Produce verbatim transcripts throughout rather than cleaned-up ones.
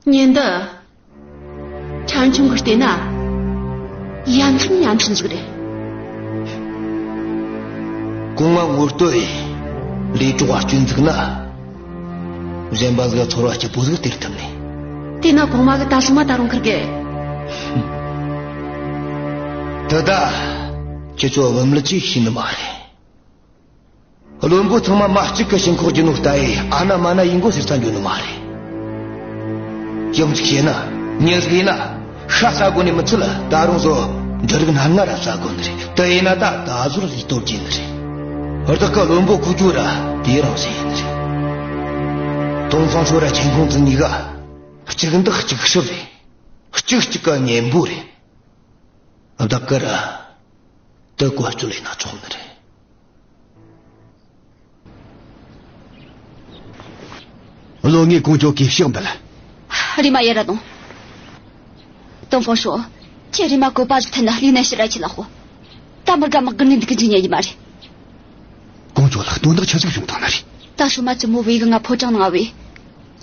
ཉིན་འདི། ཕྲན་ཆུང་གིས་བལྟས་ན། ཡ་མཚན་ཡ་མཚན་ཟིག་རེད། གོང་མ་ངོ་བསྟོད་ཡིན། ལས་གྲོགས་བ་སྐྱོན་འཛུགས་ན། གཞན་པ་ཟིག་ཚོར་བ་སྐྱིད་པོ་ཟིག་སྟེར་ཐུབ་ནས། དེས་ན་གོང་མ་གིས་ད་སོ་མ་ད་རུང་ཁུར་གེ། དེ་ད། ཁྱེད་ཚོ་བུམ་ལི་ཅིག་ཤེས་ནི་མ་རེད། བློན་པོ་ཚང་མ་མ་གཅིག་གི་ཞེན་ཁོག་རྒྱུ་ནོ་ལྟ་ཡི་ཨ་ན་མ་ན་ཡིན་གོ་ཟེར་ས་འགྱོ་ནི་མ་རེད། ཡང་གཅིག་བཤད་ན། ཉིན་ཟིག་ཡིན་ན། ཤ་ཟ་དགོ་ནི་མི་ཚད་ལ་ད་རུང་བཟོ། འབྲུ་རིགས་སྣ་ལྔ་ར་ཟ་དགོ་ནི་རེད། དེ་ཡིན་ན་ད་ད་གཟོད་ལུས་སྟོབས་རྒྱས་ནི་རེད། བདག་གི་བློན་པོ་ཁུ་ཇོ་ར་དེ་རང་བཞིན་ཡིན་ནི་རེད། ཏོང་ཧྥང་ཧྲོས་ར་ཆེན་ཁོང་ཙི་གཉིས་ཀ། གཅིག་འདག་གཅིག་ཧྲིལ་རེད། གཅིག་གཅིག་གི་གཉེན་པོ་རེད། བདག་གིས་ར་དེ་བཀོལ་སྤྱོད་ལས་ན་ཆོག་ནི་རེད། བློན་ངས་ཀོང་ཇོ་གི་ཕྱག་འབུལ། རེམ་མ་ཡར་ར་ཐོན། ཏོང་ཧྥང་ཧྲོས། ཁྱེད་རེམ་མ་བཀོད་པ་ཟིག་འཐེན་ན་ལས་ན་ཕྱིར་ར་ཁྲིད་ལ་ཤོག་ད་མི་དགའ་དམག་སྒར་ནས་འདུག་གི་འཇུག་ཉན་རྒྱུ་མ་རེད། ཀོང་ཇོ་ལགས། དོན་དག་ཆི་ཟིག་བྱུང་བཏང་ནི་རེད། ད་སོ་མ་བཙུན་མོ་བུ་ཡིག་ང་ཕོ་བྲང་ནང་ང་བུད།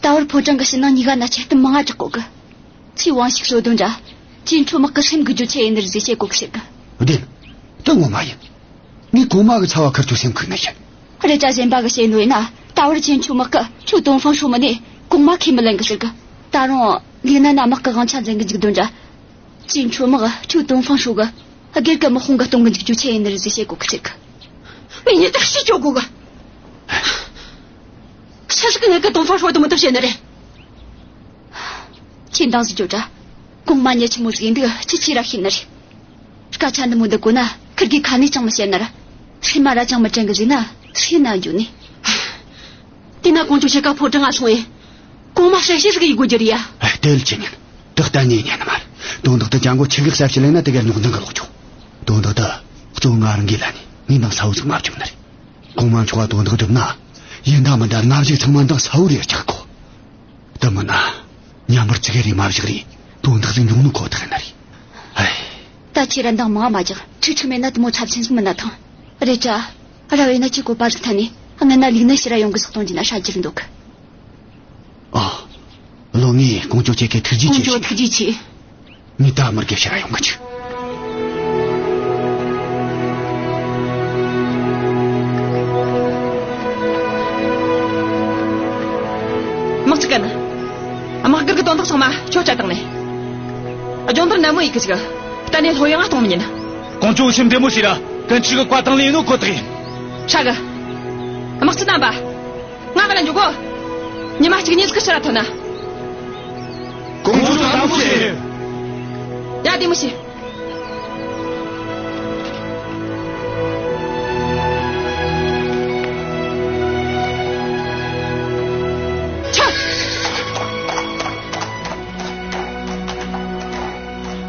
ད་བར་ཕོ་བྲང་གི་ཕྱི་ནང་གཉིས་ཀ་ན་ཆེ་གཏམ་མང་ང་གྲག་གོ་གི། ཁྱེད་དབང་ཤུགས་སོ་དོན་འདྲ། ཅིན་ཁྲོ་དམག་གི་སེམས་འགུལ་རྒྱུ་ཆེ་ཡིན་ནི་རེད་ཟེར་བཤད་གོ་གི་ཟེར་གི། བདེན། དེ་ངོ་མ་ཡིན། ངས་གོང་མ་གི་ཚ་བ་ཁུར་ཚོ་སེམས་ཁུར་ནི་ཡིན། རེད་དྲ་གཞན་པ་གི་བཤད་ནོ་ཡིན་ན། ད་བར་ཅིན་ཁྲོ་དམག་གིས་ཁྱོད་ཏོང་ཧྥང་ཧྲོས་མིན་ནས་གོང་མ་ཁས་མི་ལེན་གི་ཟེར་གི། ད་རུང་ལི་ན་ན་དམག་གི་དབང་ཆ་འཛིན་གི་འཇུག་དོན་འདྲ། ཅིན་ཁྲོ་དམག་ཁྱོད་ཏོང་ཧྥང་ཧྲོས་གི་སྒེར་གི་དམག་དཔུང་གི་གཏོང་གི་འཇུག་རྒྱུ་ཆེ་ཡིན་ནི་རེད་ཟེར་བཤད་གོ་གི་ཟེར་གི། ངས་ཉིན་ལྟར་ཤི་ཆོག་གོ་གི། ཆི་ཟིག་གི་ངེད་ཀི་ཏོང་ཧྥང་ཧྲོས་དེ་མོ་དེ་བཤད་ནི་རེད། ཁྱེད་འདང་ཟིག་རྒྱོབ་དྲ། གོང་མ་མྱི་ཆི་མོ་ཟིག་ཡིན་འདུག་ཁྱེད་ཆོས་ར་ཤེས་ནི་རེད། སྐད་ཆ་འདི་མོ་འདི་གོ་ན་ཁུར་གིས་ཁ་ནས་ཅང་མི་བཤད་ནི་ར། སེམས་མ་ར་ཅང་མི་དྲན་གི་ཟེར་ན་སེམས་ན་འགྱོ་ནི། དེས་ན་ཀོང་ཇོ་ཁྱེད་ཀ་ཕོ་བྲང་ང་སོང་ཡིན། གོང་མ་ཧྲ་ཤེས་ཟིག་ཡི་གོ་རྒྱུ་རེད་ཡ། ཨེ། དེ་ལ་ཅི་ཉན། དེ་གཏན་ནས་ཉན་ནི་མ་རེད། དོན་དག་དེ་ཅང་གོ་ཆི་གི་གསར་ཞིག་ལེན་ན་དེ་གར་རྙོག་འཛིང་གི་ལོག་ཆོག་དོན་དག་དེ་གཙོ་བོ་ང་རང་གི་ལ་ནི་ངའི་ནང་ས་བོ་ཟིག་མ་བཅུག་ནི་རེད། གོང་མ་མཆོག་ག་དོན་དག་སྒྲུབ་ན། ཡིན་ད་མིན་ད་ང་ཞིག་ཚང་མ་འདང་ས་བོ་རེ་རྒྱག་གོ། དེ་མིན་ན། ཉམས་པར་ཙི་གེ་རེ་མ་བཞག་རེ། དོན་དག་ཟིག་འབྱུང་ནི་ཁོ་ཐག་ཡིན་ནི་རེད། ཨེ། ད་ཁྱེད་ར་འདང་མང་མ་རྒྱག་ཁྲིག་ཁྲིག་མེད་ན་དེ་མོ་ཚབས་ཆེན་ཟིག་མིན་ན་ཐང་། རེད་དྲ། ར་བས་ན་ཁྱེད་བཀོད་པ་ཟིག་འཐེན་ནས་སྔན་ན་ལུག་ནད་ཕྱིར་ར་ཡོང་གི་ཟིག་གཏོང་རྒྱུ་ན་ཧྲ་རྒྱུ་རེད་འདུག་ཨ། བློན་ངས་ཀོང་ཇོ་ཁྱེད་ཀ་ཐུགས་རྗེ་ཆེ་ཞུ། ཀོང་ཇོ་ཐུགས་རྗེ་ཆེ། ངས་ད་མི་དགེ་ཕྱིར་ར་ཡོང་གི་འཇུག་དམག་ཅིག་གན། དམག་སྒར་གི་དོན་དག་ཚང་མ་ཁྱོད་སྤྲད་བཏང་ནས། སྦྱོང་བརྡར་ནན་མོ་ཡེད་གི་ཅིག་གཏན་ནས་ལྷོད་ཡངས་གཏོང་མི་ཉན། ཀོང་ཇོ་སེམས་བདེ་མོ་བྱོས་ར། གན་ཆི་གི་བཀའ་དང་ལེན་ནོ་ཁོ་ཐག་ཡིན། ཧྲ་གི། དམག་སྤྱི་རྣམ་པ། ང་ག་ལ་འཇུག་གོ། ཉི་མ་གཅིག་གཉིས་ཀྱི་ཕྱིར་ར་ཐོན་ན། ཀོང་ཇོ་དང་དམ་པོ་བྱེད། ཡ། བདེ་མོ་བྱོས། ཁྱོད།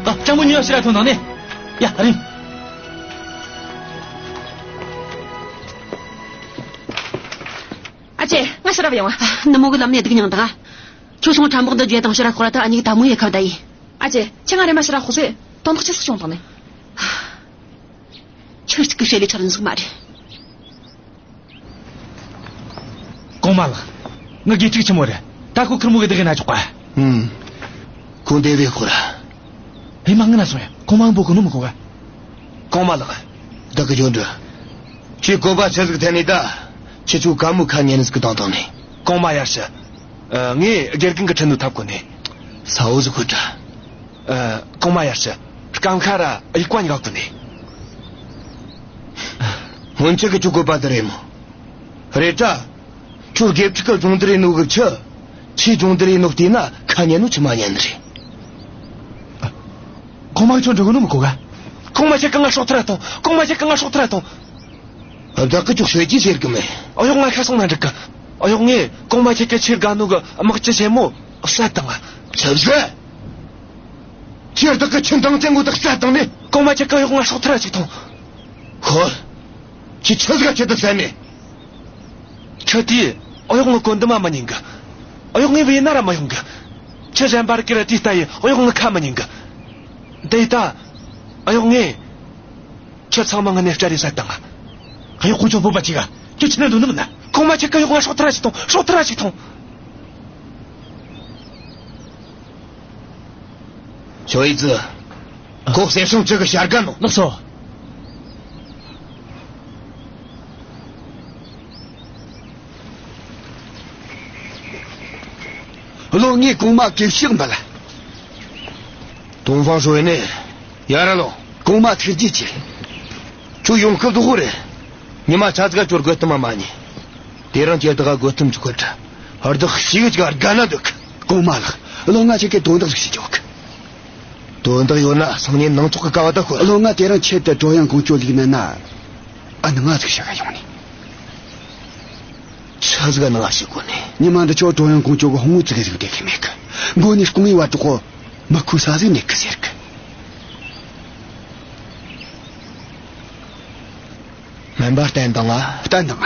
ཨ། སྤྱང་པོ་ཉི་མ་ཕྱིར་ར་ཐོན་དང་ནི། ཡ། རིང་། ཨ་ཅེ། ང་ཕྱིར་ར་ཡོང་ང་། ནུ་མོ་གི་ལམ་ནས་སྡུག་མྱངས་དང་། ཁྱོད་སོང་ཁྲ་འབོག་འདི་བརྗེད་དང་ཕྱིར་ར་ཁོ་ར་ད་ཨ་ཉིག་ད་མོ་ཡེ་ཁ་བརྡ་ཡིན། ཨ་ཅེ། ཁྱེད་ང་རེ་མ་ཕྱིར་ར་ཁོ་ཚོས་དོན་དག་ཆི་ཟིག་བྱུང་བཏང་ནི། ཁྱོད་གཅིག་གི་བཤད་ལས་ཆར་འཛུགས་མ་རེད། གོང་མ་ལགས། ངི་དགེ་ཕྲུག་ཆི་མོ་རེད། ད་ཁོ་ཁུར་མོ་གི་བདག་གི་ན་ཆོག་ག་ཨུམ། ཁོ་འདི་བས་ཁོ་ར། ཨེ་མ། ངི་ན་སོང་ཡ། གོང་མ་འབོད་གོ་ནོ་མི་གོ་ག་གོང་མ་ལགས། བདག་གི་འབྱོར་འདྲི། ཁྱོས་བཀོད་པ་ཆི་ཟིག་འཐེན་ནི་ད། ཁྱེད་ཆོ་ག་མོ་ཁ་ཉན་ནི་ཟིག་གི་དང་དང་ནི། གོང་མ་ཡར་ཞུ། ཨ། ངས་དགེ་རྒན་གི་ཁྲིད་ནོ་ཐབས་གོ་ནི། ས་བོ་ཟིག་གོ་དྲ། ཨ། གོང་མ་ཡར་ཞུ། སྐམ་ཁ་ར་དབྱུག་པ་གཉིས་ཀ་གོ་ནི། སྔོན་ཆད་གི་ཁྱོའི་བཀོད་པ་དེ་རེད་མོ། རེད་དྲ། ཁྱོའི་དགེ་ཕྲུག་གི་སྦྱོང་བརྡར་ཡེད་ནོ་གི་ཆི། ཁྱོས་སྦྱོང་བརྡར་ཡེད་ནོ་བལྟས་ན་ཁ་ཉན་ནོ་ཆི་མ་ཉན་ནི་རེད། གོང་མ་གིས་ཁྱོད་འདྲི་གོ་ནོ་མི་གོ་ག་གོང་མ་ཁྱེད་ཀ་ང་སྲོག་ཐར་ར་ཐོངས། གོང་མ་ཁྱེད་ཀ་ང་སྲོག་ཐར་ར་ཐོངས། བདག་གིས་ཁྱོ་གསོད་རྒྱུ་ཟེར་གི་མེད། ཨ་ཡོག་ང་ཁ་སང་ན་འགྲིག་གི། ཨ་ཡོག་ངས་གོང་མ་ཁྱེད་ཀ་ཆེས་དགའ་ནོ་གི་དམག་སྤྱི་ཆེན་མོ་བསད་བཏང་ང་། ཆི་ཟེར། ཁྱོས་བདག་གི་ཆེས་འདང་བརྟན་གོ་དེ་བསད་བཏང་ནི། གོང་མ་ཁྱེད་ཀ་ཨ་ཡོག་ང་སྲོག་ཐར་ར་ཅིག་ཐོངས། ཧོ། ཁྱོས་ཆི་ཟིག་ག་ཁྱེད་དེ་བསད་ནི། ཁྱོ་དེས་ཨ་ཡོག་ངི་བཀོད་འདོམས་མ་མི་ཉན་གི། ཨ་ཡོག་ངས་བོས་ན་ར་མི་ཡོང་གི། ཁྱོ་གཞན་པ་རིགས་གི་ར་དེ་ལྟ་ཡི་ཨ་ཡོག་ངི་ཁ་མི་ཉན་གི། དེ་ལྟ། ཨ་ཡོག་ངས་ཁྱོ་ཚང་མ་ངི་ནས་སྐྲ་རེ་བསད་བཏང་ང་། ཨ་ཡོག་ཁོ་ཚོ་བོད་པ་ཅིག་ག་ཁྱོད་ཆི་ན་འདོད་ནི་མིན་ན། གོང་མ་ཁྱེད་ཀ་ཨ་ཡོག་ང་སྲོག་ཐར་ར་ཅིག་ཐོངས། སྲོག་ཐར་ར་ཅིག་ཐོངས། ཆོས་ཡི་ཙི། ཁོ་གསེར་སྲང་བཅུ་གི་བྱ་དགའ་ནོ། ལགས་སོ། བློན་ངས་གོང་མ་གི་ཕྱག་འབུལ། ཏོང་ཧྥང་ཧྲོས་ཡིན་ནི། ཡར་ར་ལོངས། གོང་མ་ཐུགས་རྗེ་ཆེ། ཁྱོད་ཡོང་སྐབས་དོག་གོ་རེད། ཉི་མ་ཆ་ཙིག་ག་ཁྱོད་རྒོལ་གཏམ་མ་མ་ཉན། དེ་རིང་ཁྱེད་དག་རྒོལ་གཏམ་ཅིག་གོ་དྲ། ཧར་དག་ཞིག་ཅིག་དགའ་ན་འདུག། གོང་མ་ལགས། བློན་ང་ཁྱེད་ཀྱི་དོན་དག་ཞིག་ཞུ་རྒྱུ་ཡོད། དོན་དག་ཡོད་ན་སང་ཉིན་ནངས་ཚོགས་ཀྱི་སྐབས་ད་ཤོད། བློན་ང་དེ་རིང་ཆེད་དུ་ཀྲོ་ཡང་ཀོང་ཇོ་ལིག་ནན་ན་ཨ་ནི་ང་ཟིག་བྱ་ག་ཡོང་ནི། ཆི་ཟིག་ཨ་ནི་ང་ཞིག་གོ་ནི། ཉི་མ་འདི་ཆོ་ཀྲོ་ཡང་ཀོང་ཇོ་གི་ཧོང་ངུ་ཙི་གེ་ཟིག་བསྡད་གི་མེད་གི། མགོ་ནས་སྐུ་ངོའི་བར་དུ་ཁོ་མི་ཁུ་ས་ཟིག་མེད་གི་ཟེར་གི། སྨན་པ་བསྟན་དང་ང་། བསྟན་དང་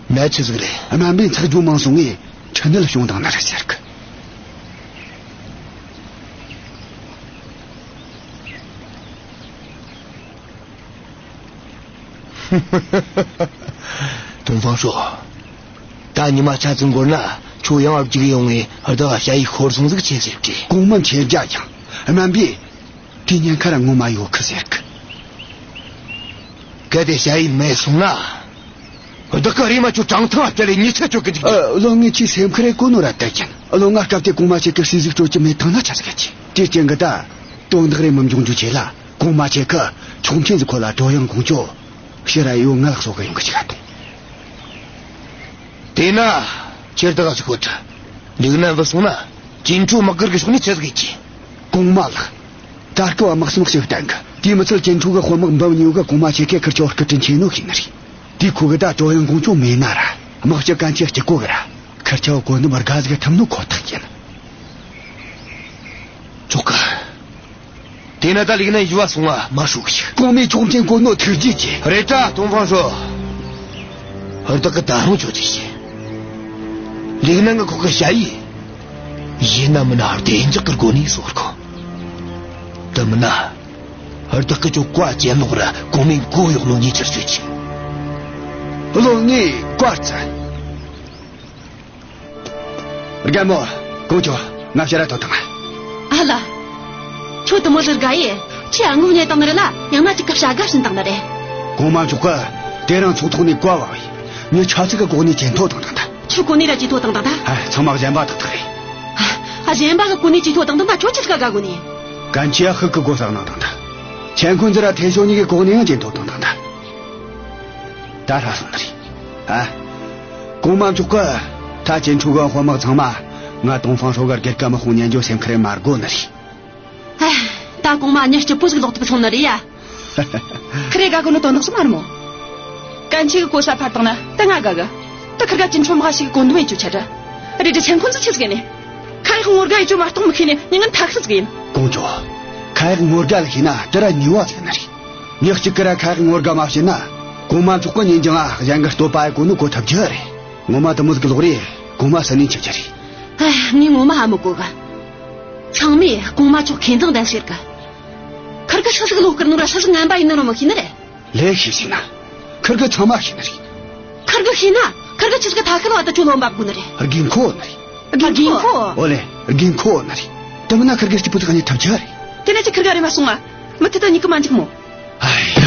ང་། ནད་ཆི་ཟིག་རེད། སྨན་པས་ཚེགས་རྒྱུ་མང་སོང་ངས་འཕྲུལ་ནད་བྱུང་དང་ནི་རེད་ཟེར་གི། ཏོང་ཧྥང་ཧྲོས། ད་ཉི་མ་ཆ་ཙིག་འགོར་ན་ཁྱོད་ཡང་ཨ་རྒྱུག་ཡོང་ངས་ཨ་ད་ཞ་ཡི་ཤོར་སོང་ཟིག་ཆེ་ཟེར་གི། གོང་མ་མཁྱེན་རྒྱ་ཡངས། སྨན་པས་དེ་ཉེན་ཁ་ར་ངོ་མ་ཡོད་གི་ཟེར་གི། གལ་ཏེ་ཞ་ཡི་མེད་སོང་ན། བདག་གི་རེམ་མ་ཁྱོད་ཀྲང་ཐང་ཨ་བསྐྱལ་ལས་ཉེས་ཆད་གཅོད་གི་འཇུག་རྒྱུ། ཨ། བློན་ངས་ཁྱོའི་སེམས་ཁ་རེ་གོ་ནོ་ར་བསྡད་ཀྱིན། བློན་ང་སྐབས་དེ་གོང་མ་ཁྱེད་ཀྱི་སྲས་ཟིག་སྤྲོད་ཀྱི་མེད་ཐང་ན་ཆ་ཟིག་གི། དེ་རྐྱེན་གི་ད་དོན་དག་རེ་མི་འབྱུང་རྒྱུ་ཆེད་ལ་གོང་མ་ཁྱེད་ཀྱི་ཆོག་མཆན་ཟིག་ཁོ་ལ་ཀྲོ་ཡང་ཀོང་ཇོ་ཕྱིར་ར་ཡོང་ང་ལགས་སོ་གི་ཡོང་གི་ཅིག་ག་ཐོངས། དེས་ན་ཁྱེད་དག་ཟིག་གོ་དྲ། ལིག་ནན་བུད་སོང་ན་ཅིན་ཁྲུའུ་དམག་སྒར་གི་ཕྱོགས་ནས་ཆི་ཟིག་ཡེད་རྒྱུ། གོང་མ་ལགས། ད་སྐབས་དམག་སེམས་ཞིག་བསྟན་གི། དེ་མི་ཚད་ཅིན་ཁྲུའུ་གི་དཔོན་དམག་འབུམ་གཉིས་གི་གོང་མ་ཁྱེད་ཀྱི་ཁིར་ཆོ་སྐུ་དྲིན་ཆེ་ནོ་ཤེས་ནི་རེད། དེ་ཁོ་གི་ད་ཀྲོ་ཡང་ཀོང་ཇོ་མེད་ན་ར་དམག་སྤྱི་གན་ཆེ་གཅིག་གོ་གི་ར་ཁིར་ཆོ་གོ་ནི་མི་དགའ་ཟིག་ཐུབ་ནོ་ཁོ་ཐག་ཡིན། ཆོག་གི། དེས་ན་ད་ལིག་ནན་ཡུལ་བ་སོང་ང་མ་ཧྲུག་ཞིག། གོང་མའི་ཆོག་མཆན་གོ་ནོ་ཐུགས་རྗེ་ཆེ། རེད་དྲ་ཏོང་ཧྥང་ཧྲོས། ཧུར་ཐག་གི་ད་རུང་ཆོག་ཅིག་བྱོས། ལིག་ནན་གི་ཁོག་གི་ཞ་ཡི། ཡིན་ན་མིན་ན་བདེ་འཇགས་གི་སྒོ་ནས་གསོ་དགོས། དེ་མིན་ན། ཧུར་ཐག་གི་ཁྱོད་བཀའ་གྱེན་ལོག་ར་གོང་མའི་མགོ་གཡོག་ནོ་ཉེས་ཆད་གཅོད་རྒྱུ། བློན་ངས་བཀའ་བརྩི། རྒན་མོ། ཀོང་ཇོ། ང་ཕྱིར་ར་ཐོན་དང་། ཨ་ལ། ཁྱོད་དུ་མོ་ཟེར་དགའ་ཡི། ཁྱོས་ཨ་ངུ་ཉེ་དང་ནི་རེད་ལ། ཡང་ན་ཅིག་ག་བྱ་དགའ་བྱིན་དང་ནི་རེད། གོང་མ་མཆོག་གི་དེ་རིང་ཚོགས་ཐོག་ནས་བཀའ་ཕབ་ཡི། མྱི་ཆ་ཚིག་གི་གོ་གནས་ཇེ་མཐོ་བཏང་དང་ད། ཁྱོད་གོ་གནས་ར་ཇེ་མཐོ་བཏང་དང་ད། ཨ། ཚང་མ་གཞན་པ་ཐག་ཐག་རེད། ཨ། གཞན་པ་གི་གོ་གནས་ཇེ་མཐོ་བཏང་དང་ད་ཁྱོད་ཆི་ཟིག་ག་དགའ་གོ་ནི། གན་ཆི་ཡ་ཤུག་གི་གོ་ས་གནང་དང་ད། ཆན་ཁོན་ཙི་ར་ཐེ་ཞོ་གཉིས་ཀྱི་གོ་གནས་ཡང་ཇེ་མཐོ་བཏང་དང་ད། ད་ཧྲ་སོང་ནི་རེད། ཨ། གོང་མ་མཆོག་གི་ད་ཅིན་ཁྲུའུ་གི་དཔོན་དམག་ཚང་མ་ང་ཏོང་ཧྥང་ཧྲོས་གི་སྒེར་གི་དམག་དཔུང་ཉན་རྒྱུ་སེམས་ཁུར་མ་དགོས་ནི་རེད། ཨ། ད་གོང་མ་མྱི་སྐྱིད་པོ་ཟིག་ལོག་ཐུབ་སོང་ནི་རེད་ཡ། ཁི་རེ་དགའ་གོ་ནོ་དོན་དག་ཟིག་མ་རེད་མོ། གན་ཆི་གི་གོ་ས་འཕར་བཏང་ན་ད་ང་དགའ་གི། ད་ཁིར་ག་ཅིན་ཁྲུའུ་དམག་ཞིག་གི་གོ་འདུམ་ཡེད་རྒྱུ་ཆ་ར། རེད་དྲ་ཆན་ཁོན་ཙི་ཆི་ཟིག་ཡིན་ནི། ཁ་ཡག་ངོ་དགའ་ཡེད་རྒྱུ་མ་གཏོགས་མི་ཤེས་ནི་མྱི་ངན་ཐ་ཤལ་ཟིག་ཡིན། ཀོང་ཇོ། ཁ་ཡག་ངོ་དགའ་ལ་ཤེས་ན་དེ་ར་ཉེས་པ་ཟིག་ནི་རེད། མྱི་གཅིག་གིས་ར་ཁ་ཡག་ངོ་དགའ་མ་བྱས་ན། གོང་མ་མཆོག་གི་ཉིན་རྒྱུན་ང་གཞན་གི་བསྟོད་པ་ཡེད་གོ་ནོ་གོ་ཐུབ་རྒྱུ་རེད། ངོ་མ་དེ་མོ་ཟིག་ལོག་རེ་གོང་མ་སུན་ནས་འཆི་རྒྱུ་རེད། ཨེ། ངས་ངོ་མ་ཧ་མི་གོ་གི། ཚང་མས་གོང་མ་མཆོག་མཁས་མཛངས་ལྡན་ཟེར་གི། ཁིར་གིས་སུ་ཟིག་བློ་དཀར་ནོ་ར་སུ་ཟིག་ངན་པ་ཡིན་ནོ་ར་མི་ཤེས་ནི་རེད། ལོས་ཤེས་ཟིན་ན། ཁིར་གིས་ཚང་མ་ཤེས་ནི་རེད། ཁིར་གིས་ཤེས་ན་ཁིར་གིས་ཆི་ཟིག་ག་ཐ་ཁལ་བ་ད་ཁྱོད་བློ་འབབ་དགོས་ནི་རེད། རྒན་ཁོ་ནི་རེད། རྒན་ཁོ། ཨོ་ལེ། རྒན་ཁོ་ནི་རེད། དེ་མིན་ན་ཁིར་གིས་སྐྱིད་པོ་ཐག་ཉེ་ཐབས་ཆི་རེད། དེ་ན་ཅི་ཁིར་ག་རེ་མ་སོང་ང་། མི་ཐུ་ད་ཉིད་གི་མ་འཇིག་མོ། ཨ་ཡ།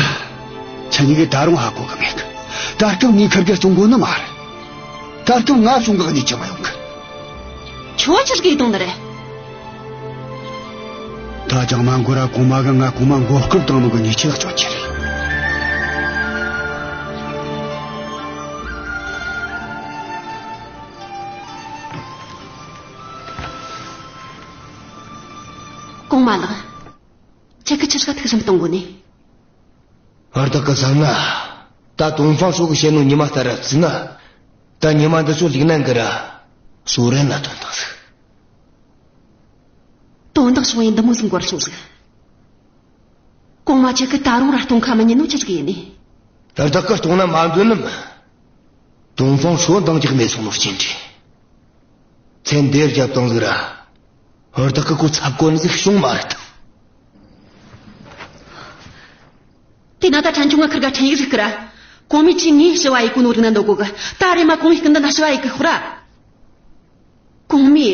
ཁྱེད་གཉིས་ཀས་ད་རུང་ཧ་གོ་གི་མེད་གི། ད་སྐབས་ངས་ཁིར་གེར་བཙོང་དགོས་ནི་མ་རེད། ད་སྐབས་ང་བྱུང་གི་གཉིད་ཆད་མ་ཡོང་གི། ཁྱོད་ཆི་ཟིག་ཡེད་བཏང་ནི་རེད། ད་ཅང་མ་འགོར་ར་གོང་མ་གིས་ང་གོང་མ་མགོ་སྐོར་བཏང་ནོ་གི་ཉེས་ཆད་གཅོད་རྒྱུ་རེད། གོང་མ་ལགས། ཁྱེད་ཀྱིས་ཆི་ཟིག་ག་ཐུགས་བསམ་གཏོང་དགོས་ནི། ཧུར་ཐག་གིས་བསམ་ན། ད་ཏོང་ཧྥང་ཧྲོས་གིས་བཤད་ནོ་ཉི་མ་ལྟར་ར་བརྩིས་ན། ད་ཉི་མ་འདི་ཚོ་ལིག་ནན་གིས་ར་སུའུ་རེན་ལ་ཐོན་བཏང་ཟིག། དོན་དག་བྱུང་བའི་འདི་མོ་ཟིག་འགོར་སོང་ཟིག། གོང་མ་ཁྱེད་ཀྱིས་ད་རུང་ར་གཏོང་ཁ་མི་ཉན་ནོ་ཆི་ཟིག་ཡིན་ནི། ཧུར་ཐག་གིས་གཏོང་ན་མ་འདོད་ནི་མིན། ཏོང་ཧྥང་ཧྲོས་འདང་རྒྱག་མེད་སོང་ནོ་རྐྱེན་གིས། མཚན་འདིར་བརྒྱབ་བཏང་ཟིག་ར། ཧུར་ཐག་གིས་ཁོ་ཚབ་གོ་ནི་ཟིག་བྱུང་མ་རེད་དམ། དེ་ན་ད་ཕྲན་ཆུང་ང་ཁིར་ག་འཕྲིན་ཡིག་ཟིག་བསྐུར་ར། གོང་མས་ཅིག་ངས་ཞུ་བ་ཡེད་གོ་ནོ་རིག་ན་འདོད་གོ་གི། ད་རེམ་མ་གོང་མའི་སྐུ་མདུན་ན་ཞུ་བ་ཡེད་གི་ཤོག་ར། གོང་མས་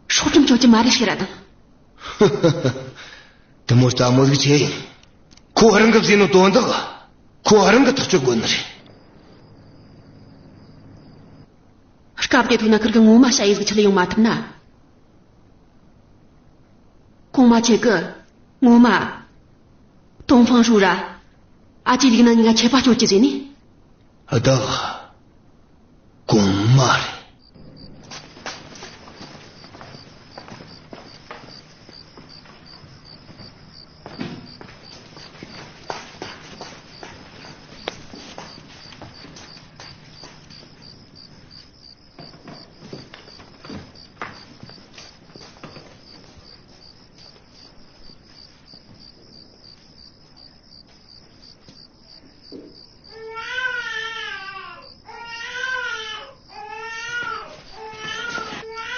སྲོག་ཁྲིམས་གཅོད་རྒྱུ་མ་རེད་ཟེར་ར་དང་། དེ་མོ་སླ་མོ་ཟིག་ཆི་ཡིན། ཁོ་རང་གིས་བཟོས་ནོ་དོན་དག་ཁོ་རང་གིས་ཐག་གཅོད་དགོས་ནི་རེད། སྐབས་དེ་ཐོག་ན་ཁིར་གིས་ངོ་མ་ཞ་ཡི་ཟིག་ཆི་ལ་ཡོང་མ་ཐུབ་ན། གོང་མ་ཁྱེད་ཀྱིས་ངོ་མ་ཏོང་ཧྥང་ཧྲོས་ར་ཨ་ཅེ་ལིག་ནན་གཉིས་ཀ་ཆད་པ་གཅོད་རྒྱུ་ཟེར་ནི། བདག་གོང་མ་རེད།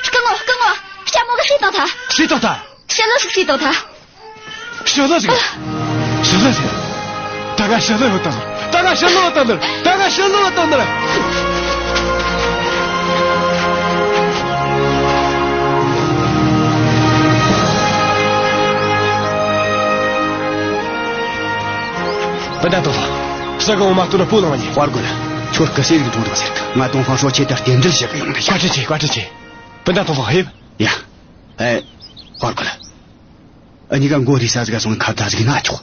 སྐུ་ངོ། སྐུ་ངོ། ལྕམ་མོ་གིས་བསུས་བཏང་ཐལ། བསུས་བཏང་ཐལ། ཞི་ལི་ཟིག་བསུས་བཏང་ཐལ། ཞི་ལི་ཟིག་ཞི་ལི་ཟིག་ད་ང་ཞི་ལི་བོ་བཏང་ནི། ད་ང་ཞི་ལི་བོ་བཏང་ནི། ད་ང་ཞི་ལི་བོ་བཏང་ནི། སྤུན་ཟླ་ཏོང་ཧྥང་། ས་གི་འོ་མ་སྟོན་ན་སྤོ་ལངས་ནི། དཔའ་རྒོད། ཁྱོད་སྐུ་སྲས་ཟིག་འགྲོ་འགྲོ་ཟེར་གི། ང་ཏོང་ཧྥང་ཧྲོས་ཆེད་དུ་རྟེན་འབྲེལ་བྱེད་གི་ཡོང་ནི། བཀའ་དྲིན་ཆེ། བཀའ་དྲིན་ཆེ། སྤུན་ཟླ་ཏོང་ཧྥང་ཕེབས། ཡ། ཨེ། དཔའ་རྒོད། འུ་གཉིས་ཀ་མགོ་རིལ་ས་ཟིག་ག་སོང་ཁ་བརྡ་ཟིག་ན་ཆོག་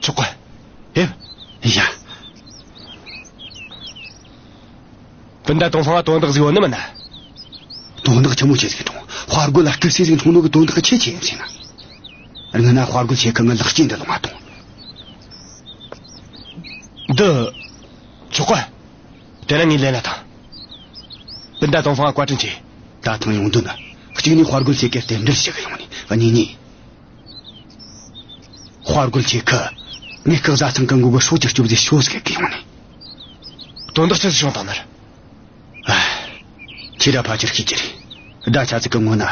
ཆོག་གི། ཕེབས། ཡ། སྤུན་ཟླ་ཏོང་ཧྥང་ང་དོན་དག་ཟིག་ཡོད་ནི་མིན་ན། དོན་དག་ཆི་མོ་ཆི་ཟིག་འཁྲུངས། དཔའ་རྒོད་ལ་སྐུ་སྲས་ཟིག་འཁྲུངས་ནོ་གི་དོན་དག་ཆི་ཆི་ཡིན་ཟེར་ན། སྔོན་ན་དཔའ་རྒོད་ཁྱེད་ཀྱིས་ངའི་ལག་སྐྱེས་འདི་ལོངས་ང་ཐོངས། འདི། ཆོག་གི། དེ་ན་ངས་ལེན་ན་ཐང་། སྤུན་ཟླ་ཏོང་ཧྥང་བཀའ་དྲིན་ཆེ། ད་ཐེངས་ཡོང་དོན་ནི། གཅིག་ནས་དཔའ་རྒོད་ཁྱེད་ཀྱི་རྟེན་འབྲེལ་ཞུ་གི་ཡོང་ནི། གཉིས་ནས། དཔའ་རྒོད་ཁྱེད་ཀྱིས་ངའི་སྐུ་བཟའ་ཚང་གི་མགོ་གི་སྲོག་ཅིག་སྐྱོབ་ཟེར་ཤོག་ཟེར་གི་ཡོང་ནི། དོན་དག་ཆི་ཟིག་བྱུང་བཏང་ནི་རེད། ཨ། ཁྱེད་ར་ཕལ་ཆེར་ཤེས་ཀྱི་རེད། ཟླ་ཆ་ཙིག་གི་སྔོན་ན།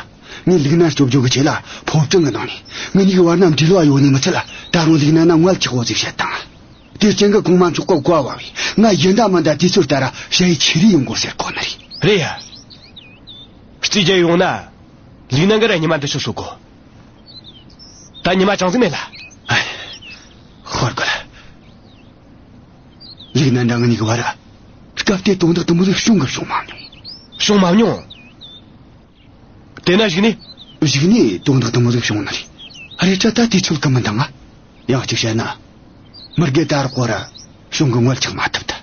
ངས་ལིག་ནན་སྐྱོབ་རྒྱུ་གི་ཆེད་ལ་ཕོ་བྲང་གི་ནང་ནས་ངེད་གཉིས་ཀྱི་བར་ན་འབྲེལ་བ་ཡོད་ནི་མི་ཚད་ལ། ད་རུང་ལིག་ནན་ན་མངལ་ཆགས་ཡོད་ཟིག་བཤད་བཏང་། དེ་རྐྱེན་གྱིས་གོང་མ་མཆོག་གིས་བཀའ་ཕབ་བས། ང་ཡིན་ད་མིན་ད་དུས་ཚོད་ལྟར་ཞ་ཡི་ཁྱེར་རེ་ཡོང་དགོས་ཟེར་གོ་ནི་རེད། རེད་ཡ། རྩིས་རྒྱག་ཡོང་ན། ལིག་ནན་གིས་ར་ཉི་མ་འདི་ཚོ་གསོད་གོ། ད་ཉི་མ་ཅང་ཟིག་མེད་ལ། ཨེ། དཔའ་རྒོད། ལིག་ནན་འདྲ་ངེད་གཉིས་ཀྱི་བར། སྐབས་དེ་དོན་དག་དེ་མོ་ཟིག་བྱུང་གི་བྱུང་མ་མྱོང་། བྱུང་མ་མྱོང་། དེ་ན་གཞུག་ནས། གཞུག་ནས་དོན་དག་དེ་མོ་ཟིག་བྱུང་ནི་རེད། རེད་དྲ་ད་དུས་ཚོད་གི་མི་འདང་ང་། ཡང་གཅིག་བཤད་ན། མི་དགེ་ད་རག་གོ་ར་གཞུང་གི་མངལ་ཆགས་མ་ཐུབ་ད།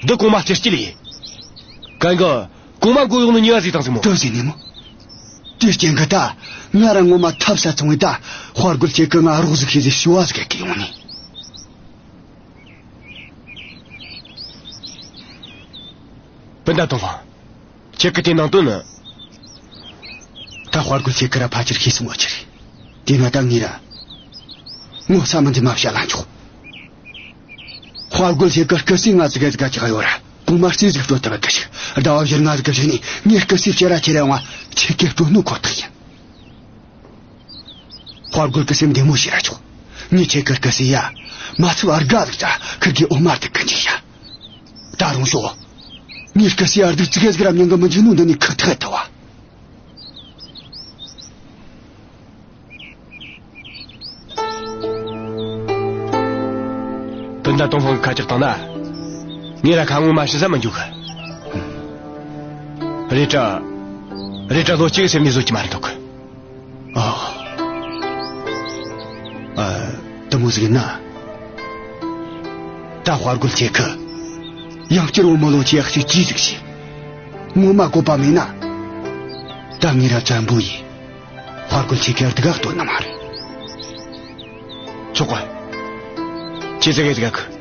འདི་གོང་མ་སྤྱི་སྤྱི་ལས། གན་གི་གོང་མ་མགོ་གཡོག་ནོ་ཉེས་པ་ཟིག་བཏང་ཟིག་མོ། དེ་ཟེར་ནི་མོ། དེ་རྐྱེན་གྱིས་ད་ང་ར་ངོ་མ་ཐབས་ཟད་སོང་བས། ད་དཔའ་རྒོད་ཁྱེད་ཀྱིས་ང་རོགས་ཟིག་བྱོས་ཟེར་ཞུ་བ་ཟིག་གི་ཡོང་ནི། སྤུན་ཟླ་ཏོང་ཧྥང་། ཁྱེད་ཀྱི་དེ་ནང་དོན་ནི། ད་དཔའ་རྒོད་ཁྱེད་ཀྱིས་ར་ཕལ་ཆེར་ཤེས་སོང་བ་ཆི་རེད། དེ་ན་ད་ངས་ར་ངོ་ཚ་མི་འཛེམ་མ་བཤད་ལ་འཇོག་དཔའ་རྒོད་ཁྱེད་ཀྱི་སྐུ་སྲས་ང་ཟིག་ག་ཟིག་ག་ཅིག་ཡོད་ར། གོང་མ་རྩིས་ཟིག་སྤྲོད་ཐུབ་གི་ཞིག་ཟླ་བ་བཞི་ལྔ་ཟིག་གི་གཞུག་ནས་ངས་སྐུ་སྲས་ཕྱིར་ར་ཁྱེར་ཡོང་བ་ཁྱེད་ཀྱིས་སྤྲོད་ནོ་ཁོ་ཐག་ཡིན། དཔའ་རྒོད་ཀྱི་སེམས་བདེ་མོ་བྱོས་ར་ཆོག་ངས་ཁྱེད་ཀྱི་སྐུ་སྲས་ཡ། མ་ཚུགས་ཨར་དགའ་ལུག་ཙ་ཁིར་གི་འོ་མ་ཐུག་གི་འཇུག་ཡ། ད་རུང་ཤོག་ངས་སྐུ་སྲས་ཨར་སྡུག་ཙི་གེ་ཟིག་ར་མྱང་གི་མི་འཇུག་ནོ་འདི་ནས་ཁག་ཐེག་ཐུབ་བ། སྤུན་ཟླ་ཏོང་ཧྥང་གིས་ཁ་གྲག་བཏང་ན། ངས་ར་ཁ་ངོ་མ་ཤི་ས་མི་འཇུག་གི། རེད་དྲ། རེད་དྲ་ལོ་གཅིག་གི་ཟེར་ནས་བཟོད་ཀྱི་མ་རེད་འདུག་ཨ། ཨ། དེ་མོ་ཟིག་ཡིན་ན། ད་དཔའ་རྒོད་ཁྱེད་ཀྱིས། ཡང་བསྐྱར་བུ་མོ་ལོ་ཆེ་ཡག་ཅིག་ཅི་ཟིག་བྱས། ངོ་མ་བཀོད་པ་མེད་ན། ད་ངས་ར་བཙན་པོ་ཡིས། དཔའ་རྒོད་ཁྱེད་ཀྱི་སྡུག་ག་གཏོང་ནི་མ་རེད། ཆོག་གི། ཁྱེད་ཟེར་གི་ཟིག་ག་གི།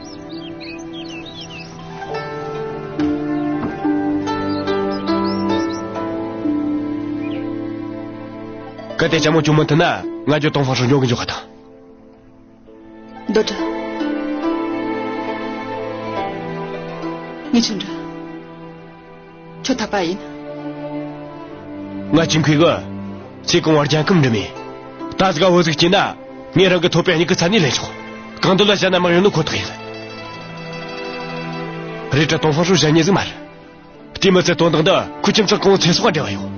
གལ་ཏེ་ལྕམ་མོ་ཁྱོད་མི་མཐུན་ན། ང་ཁྱོད་ཏོང་ཧྥང་ཧྲོས་འགྱོ་གི་འཇུག་ག་ཐང་། རྡོ་གྲུ། ངས་ཁྱོད་འདྲི། ཁྱོད་འཐད་པ་ཡིན། ང་ཅིན་ཁུའེ་གིས་ཚེ་གང་བོར་རྒྱལ་ཁམས་འགྲིམ་མེད། ད་ཟིག་ག་བུ་ཟིག་སྐྱེས་ན། ངས་རང་གི་ཐོད་པའི་སྙིང་གི་ཚད་ནས་ལེན་ཆོག་གང་འདོད་ལ་བཞག་ན་མི་ཡོང་ནོ་ཁོ་ཐག་ཡིན། རེད་དྲ་ཏོང་ཧྥང་ཧྲོས་གཞན་མྱི་ཟིག་མ་རེད། དེ་མི་ཚད་དོན་དག་འདི་ཁོ་ཁྱིམ་ཚང་གང་བོ་ཚེ་སྲོག་ག་འབྲེལ་བ་ཡོད།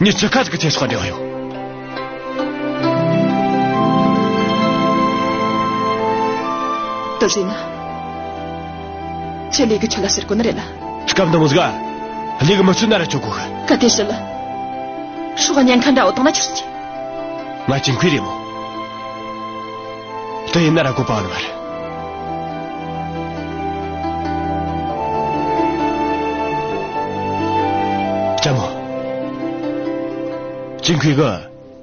མྱི་ཆི་ཁ་ཟིག་གི་ཚེ་སྲོག་ག་འབྲེལ་བ་ཡོད། དེ་ཟེར་ན། ཁྱེད་ལས་ཀ་ཆོ་ལ་ཟེར་གོ་ནི་རེད་ལ། སྐབས་འདི་མོ་ཟིག་ལས་ཀ་མི་ཆོད་ན་ར་ཆོག་གོ་གི། གལ་ཏེ་ཞི་ལི་སྲོག་ག་ཉེན་ཁ་འདྲ་བོ་བཏང་ན་ཆི་ཟིག་བྱེད། ང་ཅིན་ཁུའི་རེད་མོ། དེ་ཡིན་ན་ར་བཀོད་པ་ཡོད་ནི་མ་རེད། ལྕམ་མོ། ཅིན་ཁུའི་གིས་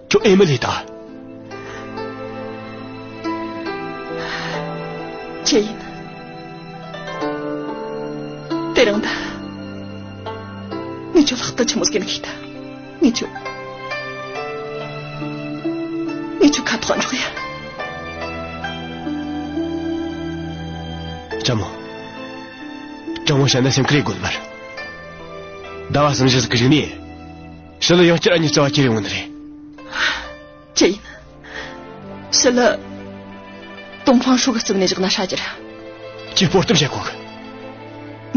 ཁྱོད་ཨེ་མི་ལི་ད། ཆི་ཡིན། དེ་རིང་ད། ངས་ཁྱོད་ལྷག་ཏུ་ཆི་མོ་ཟིག་ཡིན་ཤེས་ད། ངས་ཁྱོད། ངས་ཁྱོད་ཁ་ཐོག་འཇོག་ཡ། ལྕམ་མོ། དྲང་མོ་བཤད་ན་སེམས་ཁུར་ཡེད་དགོས་ནི་མ་རེད། ཟླ་བ་གསུམ་བཞི་ཟིག་གི་རིང་ནས། ཞི་ལི་ཡང་བསྐྱར་ཨ་མྱེས་རྩ་བ་ཁྱེར་ཡོང་ནི་རེད། ཅི་ཡིན། ཞི་ལི། ཏོང་ཧྥང་ཧྲོ་གི་རྩིབ་ནས་བཞག་ན་ཧྲ་རྒྱུ་ར། ཁྱོས་སྤོ་སྟོབས་བྱེད་གོ་གི།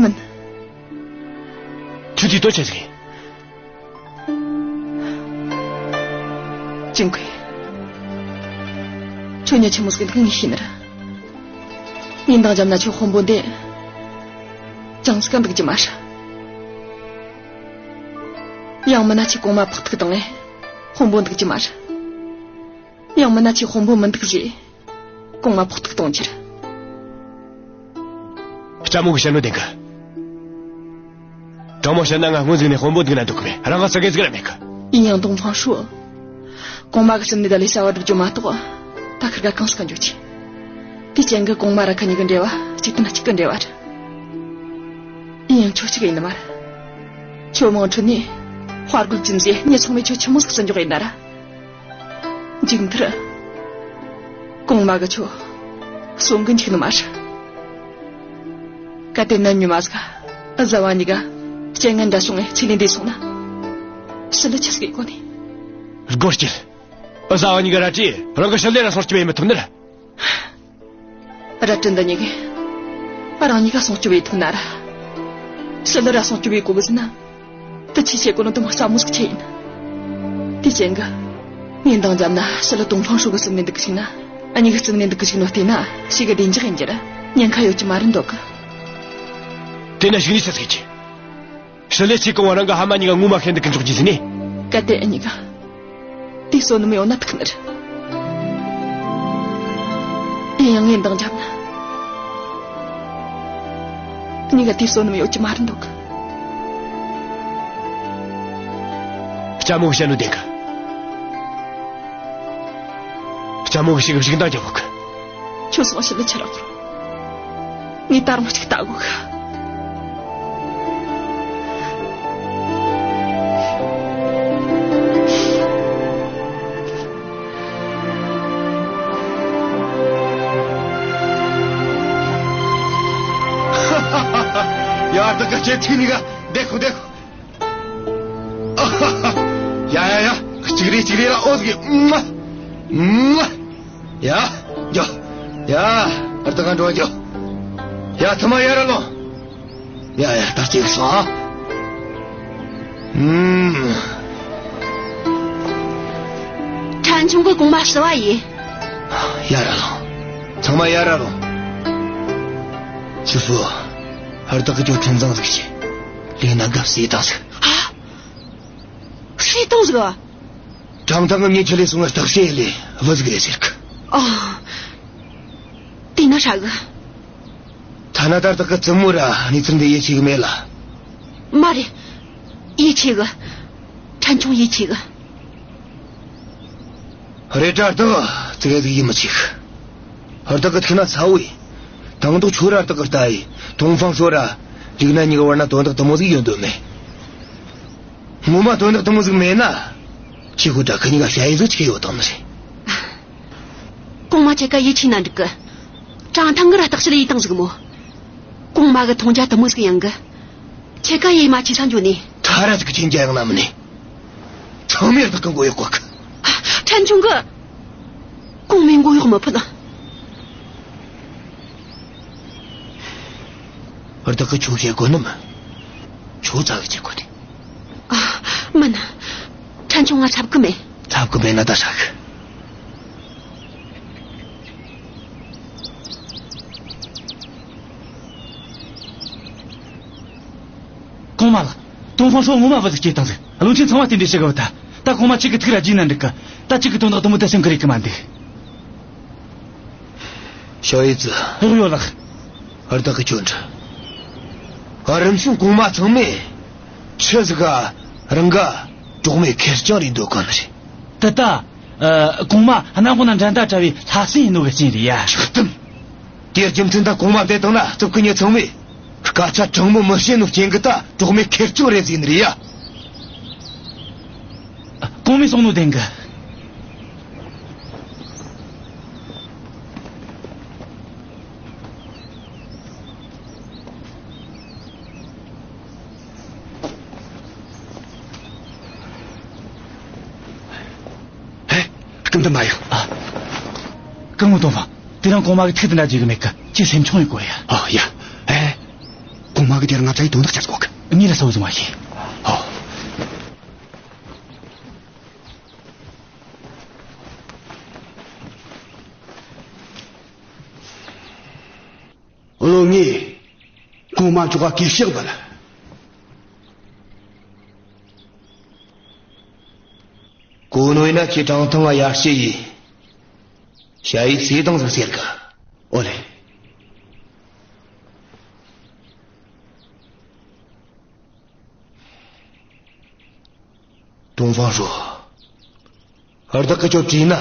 མིན། ཁྱོད་དེའི་དོན་ཆི་ཟིག་ཡིན། ཅིན་ཁུའེ། ཁྱོད་མྱི་ཆི་མོ་ཟིག་འདུག་ངས་ཤེས་ནི་རེད། ངས་འདང་བརྒྱབ་ན་ཁྱོད་དཔོན་པོ་འདི། ཅང་ཟིག་ག་འདུག་རྒྱུ་མ་རེད། ཡང་མིན་ན་ཁྱོས་གོང་མ་ཕོག་ཐུག་བཏང་ངས་དཔོན་པོ་འདུག་རྒྱུ་མ་རེད། ཡང་མིན་ན་ཁྱོས་དཔོན་པོ་མི་འདུག་ཟེར། གོང་མ་ཕོག་ཐུག་གཏོང་རྒྱུ་རེད། ལྕམ་མོ་གིས་བཤད་ནོ་བདེན་གི། དྲང་མོ་བཤད་ན་ང་སྔོན་ཟིག་ནས་དཔོན་པོ་འདུག་ན་འདོད་གི་མེད། རང་ང་ཙི་གེ་ཟིག་ར་མེད་གི། ཡིན་ཡང་ཏོང་ཧྥང་ཧྲོ། གོང་མ་གི་རྩིབ་ནས་བསྡད་ལས་བྱ་བ་སྒྲུབ་རྒྱུ་མ་གཏོགས། ད་ཁིར་ག་གང་ཟིག་ག་འཇུག་རྒྱུ། དེའི་རྐྱེན་གིས་གོང་མ་ར་ཁ་གཉིས་གི་འབྲེལ་བ་གཅིག་ཏུ་ན་གཅིག་གི་འབྲེལ་བ་རེད། ཡིན་ཡང་ཁྱོད་གཅིག་ཡིན་ནི་མ་རེད། ཁྱོད་དམངས་ཁྲོད་ནས་དཔའ་རྒོད་ཅན་ཟེར་མྱི་ཚང་མས་ཁྱོད་ཆི་མོ་ཟིག་བརྩི་འཇོག་ཡེད་ན་ར། མཇུག་མཐར། གོང་མ་གིས་ཁྱོད་གསོད་གི་འཇུག་ནི་མ་རེད། གལ་ཏེ་ནམ་ཉི་མ་ཟིག་ག་བཟའ་བ་གཉིས་ཀ་རྐྱེན་ངན་འདྲ་བྱུང་ངས་ཚེ་ལས་འདས་སོང་ན། ཞི་ལི་ཆི་ཟིག་ཡེད་གོ་ནི། སྒོ་སྐྱིད། བཟའ་བ་གཉིས་ཀ་རལ་གྲིས་རང་གི་ཞི་ལི་ར་སྲུང་སྐྱོབ་ཡེད་མི་ཐུབ་ནི་རེད། རལ་གྲི་འདི་གཉིས་ཀས་རང་གཉིས་ཀ་སྲུང་སྐྱོབ་ཡེད་ཐུབ་ན་ར། ཞི་ལི་ར་སྲུང་སྐྱོབ་ཡེད་གོ་གི་ཟེར་ན། དེ་ཆི་བྱེད་གོ་ནོ་དེ་མོ་སླ་མོ་ཟིག་ཆི་ཡིན། དེའི་རྐྱེན་གིས། ངས་འདང་བརྒྱབ་ན་ཞི་ལི་ཏོང་ཧྥང་ཧྲོ་གི་རྩིབ་ནས་འདུག་གི་བཅུག་ན། འུ་གཉིས་གི་རྩིབ་ནས་འདུག་གི་བཅུག་ནོ་བལྟས་ན་ཞེ་གི་བདེ་འཇགས་ཡིན་རྒྱུ་ར། ཉེན་ཁ་ཡོད་རྒྱུ་མ་རེད་འདོད་གི། དེ་ན་གཞུག་ནས་ཆི་ཟིག་ཡེད་རྒྱུ། ཞི་ལི་ཆི་གང་བ་རང་གི་ཕ་མ་གཉིས་ཀ་ངོ་མ་ཤེས་འདུག་གི་འཇུག་རྒྱུ་ཟེར་ནས། གལ་ཏེ་འུ་གཉིས་ཀ་དེ་གསོད་ནི་མི་ཡོང་ན་ཐུག་ནི་རེད། ཡིན་ཡང་ངས་འདང་བརྒྱབ་ན། འུ་གཉིས་ཀ་དེ་གསོད་ནི་མི་ཡོད་རྒྱུ་མ་རེད་འདོད་གི། ལྕམ་མོ་གིས་བཤད་ནོ་བདེན་གི། ལྕམ་མོ་གིས་ཞེ་གི་བཞུགས་འདང་རྒྱག་གོ་གི། ཁྱོད་སོང་ཞི་ལི་ཆི་རག་རོ། ངས་ད་རུང་གཅིག་ལྟ་དགོས་གི། ཡ། ད་ག་ཁྱེད་ཐིག་ནི་ག་བསྡད་ཤོག་བསྡད་ཤོག། ཡ་ཡ་ཡ། གཅིག་རེ་གཅིག་རེ་ལ་ཨོ་ཟིག་གི། ཨུམ། ཨུམ། ཡ། ཡ། ཡ། ཨར་ད་ག་འགྲོ་རྒྱུ། ཡ། ཐུ་མ་ཡར་ལོངས། ཡ་ཡ། ད་གཅིག་སོང་ཨ། ཨུམ། ཕྲན་ཆུང་གིས་གོང་མ་བསུ་བ་ཡིན། ཡར་ལོངས། ཚང་མ་ཡར་ལོངས། ཆི་ཧྥུ། ཨར་ད་ག་ཁྱོད་འཕྲིན་བཟང་ཟིག་བྱོས། ལིག་ན་ག་བསུ་བཏང་ཟིག། ཧ། བསུ་བཏང་ཟིག། ཀྲང་ཐང་གིས་མྱི་ཁྲིད་ལས་སོང་ན་བརྟག་དཔྱད་ལས་བུ་ཟིག་རེད་ཟེར་གི། ཨ། དེ་ན་ཧྲ་གི། ཐ་ན་ད་ལྟ་གི་བཙུན་མོ་ར་གནས་ཚུལ་འདི་ཡིད་ཆེས་གི་མེད་ལ། མ་རེད། ཡིད་ཆེས་གི། ཕྲན་ཆུང་ཡིད་ཆེས་གི། རེད་དྲ་ད་ཙི་གེ་ཟིག་ཡིད་མི་ཆེས་གི། ཨར་ད་གི་ཐུག་ན་ཚ་བོ་ཡིན། དང་ཐོག་ཁྱོད་ར་ཨར་ད་གི་ལྟ་ཡི། ཏོང་ཧྥང་ཧྲོ་ར་ལིག་ན་གཉིས་གི་བར་ན་དོན་དག་དེ་མོ་ཟིག་ཡོད་འདོད་མེད། ངོ་མ་དོན་དག་དེ་མོ་ཟིག་མེད་ན། ཁྱེད་ཁོ་དྲ་ཁི་གཉིས་ཀ་ཞ་ཡི་ཟིག་ཆི་གི་ཡོད་དང་ནི་རེད། གོང་མ་ཁྱེད་ཀ་ཡིད་ཆེས་ན་འགྲིག་གི། ཀྲང་ཐང་གིས་ར་བརྟག་དཔྱད་ཡེད་བཏང་ཟིག་མོ། གོང་མ་གི་མཐོང་རྒྱ་དེ་མོ་ཟིག་ཡངས་གི། ཁྱེད་ཀ་ཡིད་མ་ཆེས་ས་འགྱོ་ནི། ཐ་ར་ཟིག་གི་ཆེན་རྒྱ་ཡངས་ན་མིན་ནི། ཚང་མས་བདག་གི་མགོ་གཡོག་གོ་གི། ཕྲན་ཆུང་གིས་གོང་མའི་མགོ་གཡོག་མི་ཕོད། བདག་གིས་ཁྱོད་བཤད་གོ་ནི་མིན། ཁྱོད་ཚ་གི་བྱེད་གོ་ནི། ཨ། མིན། ཕྲན་ཆུང་ང་འཚབ་གི་མེད། འཚབ་གི་མེད་ན་ད་ཧྲ་གི། ཁོང་ཚོ་ངོ་མ་བུ་ཟིག་སྐྱེས་བཏང་ཟིག། བློན་ཆེན་ཚང་མ་རྟེན་འབྲེལ་ཞུ་གི་བུད་ཐལ། ད་གོང་མ་ཁྱེད་ཀྱི་ཐུགས་ར་རྗེས་ན་འགྲིག་གི། ད་ཁྱེད་ཀྱི་དོན་དག་དུ་མོ་ད་སེམས་ཁུར་ཡེད་གི་མ་འདུག། ཞའོ་ཡི་ཙི། ཧེ་ཡོད་ལགས། ཨར་ད་གི་ཅོན་ཏྲ། ཨ་རིམ་བྱུང་གོང་མ་ཚང་མས་ཆི་ཟིག་ག་རང་ག་གྲོགས་མེད་ཁེར་རྐྱང་རེད་འདོད་གོ་ནི་རེད། ད་ད། ཨ། གོང་མ་གནམ་འོག་ན་འགྲན་ཟླ་བྲལ་བའི་ལྷ་སྲིན་ཡིན་ནོ་གི་རྐྱེན་རེད་ཡ། ཆགས་དམ། དེའི་རྒྱུ་མཚན་ད་གོང་མ་བསྡད་བཏང་ན་རྩུབ་ཀི་ཉེ་ཚང་མས་སྐད་ཆ་དྲང་མོ་མི་བཤད་ནོ་རྐྱེན་གི་ད་གྲོགས་མེད་ཁེར་རྐྱང་རེད་ཟེར་ནི་རེད་ཡ། གོང་མས་གསུངས་ནོ་བདེན་གི། ཧེ། སྐུ་མདུན་མ་ཡོང་། ཨ། སྐུ་ངོ་ཏོང་ཧྥང་། དེ་རིང་གོང་མ་གི་ཐུགས་དེ་འདྲ་བྱེད་གི་མེད་གི། ཁྱེད་སེམས་ཆུང་ཡེད་དགོས་ཡ། ཨ་ཡ། ཨེ། གོང་མ་གི་དེ་རིང་ང་ཚོ་ཡི་དོན་དག་ཆགས་གོ་གི། ངས་ལ་སོ་བཟུང་བ་ཤེས། ཨོ། བློན་ངས་གོང་མ་མཆོག་ག་གུས་ཕྱག་འབུལ། གོ་ནོ་ཡིན་ན་ཁྱེད་ཀྲང་ཐང་ང་ཡར་ཞུ་ཡིན། ཞ་ཡི་ཚེ་དང་ཟིག་ཟེར་གི། ཨོ་ལེ། ཏོང་ཧྥང་ཧྲོ། བདག་གི་ཁྱོད་བྲིས་ན།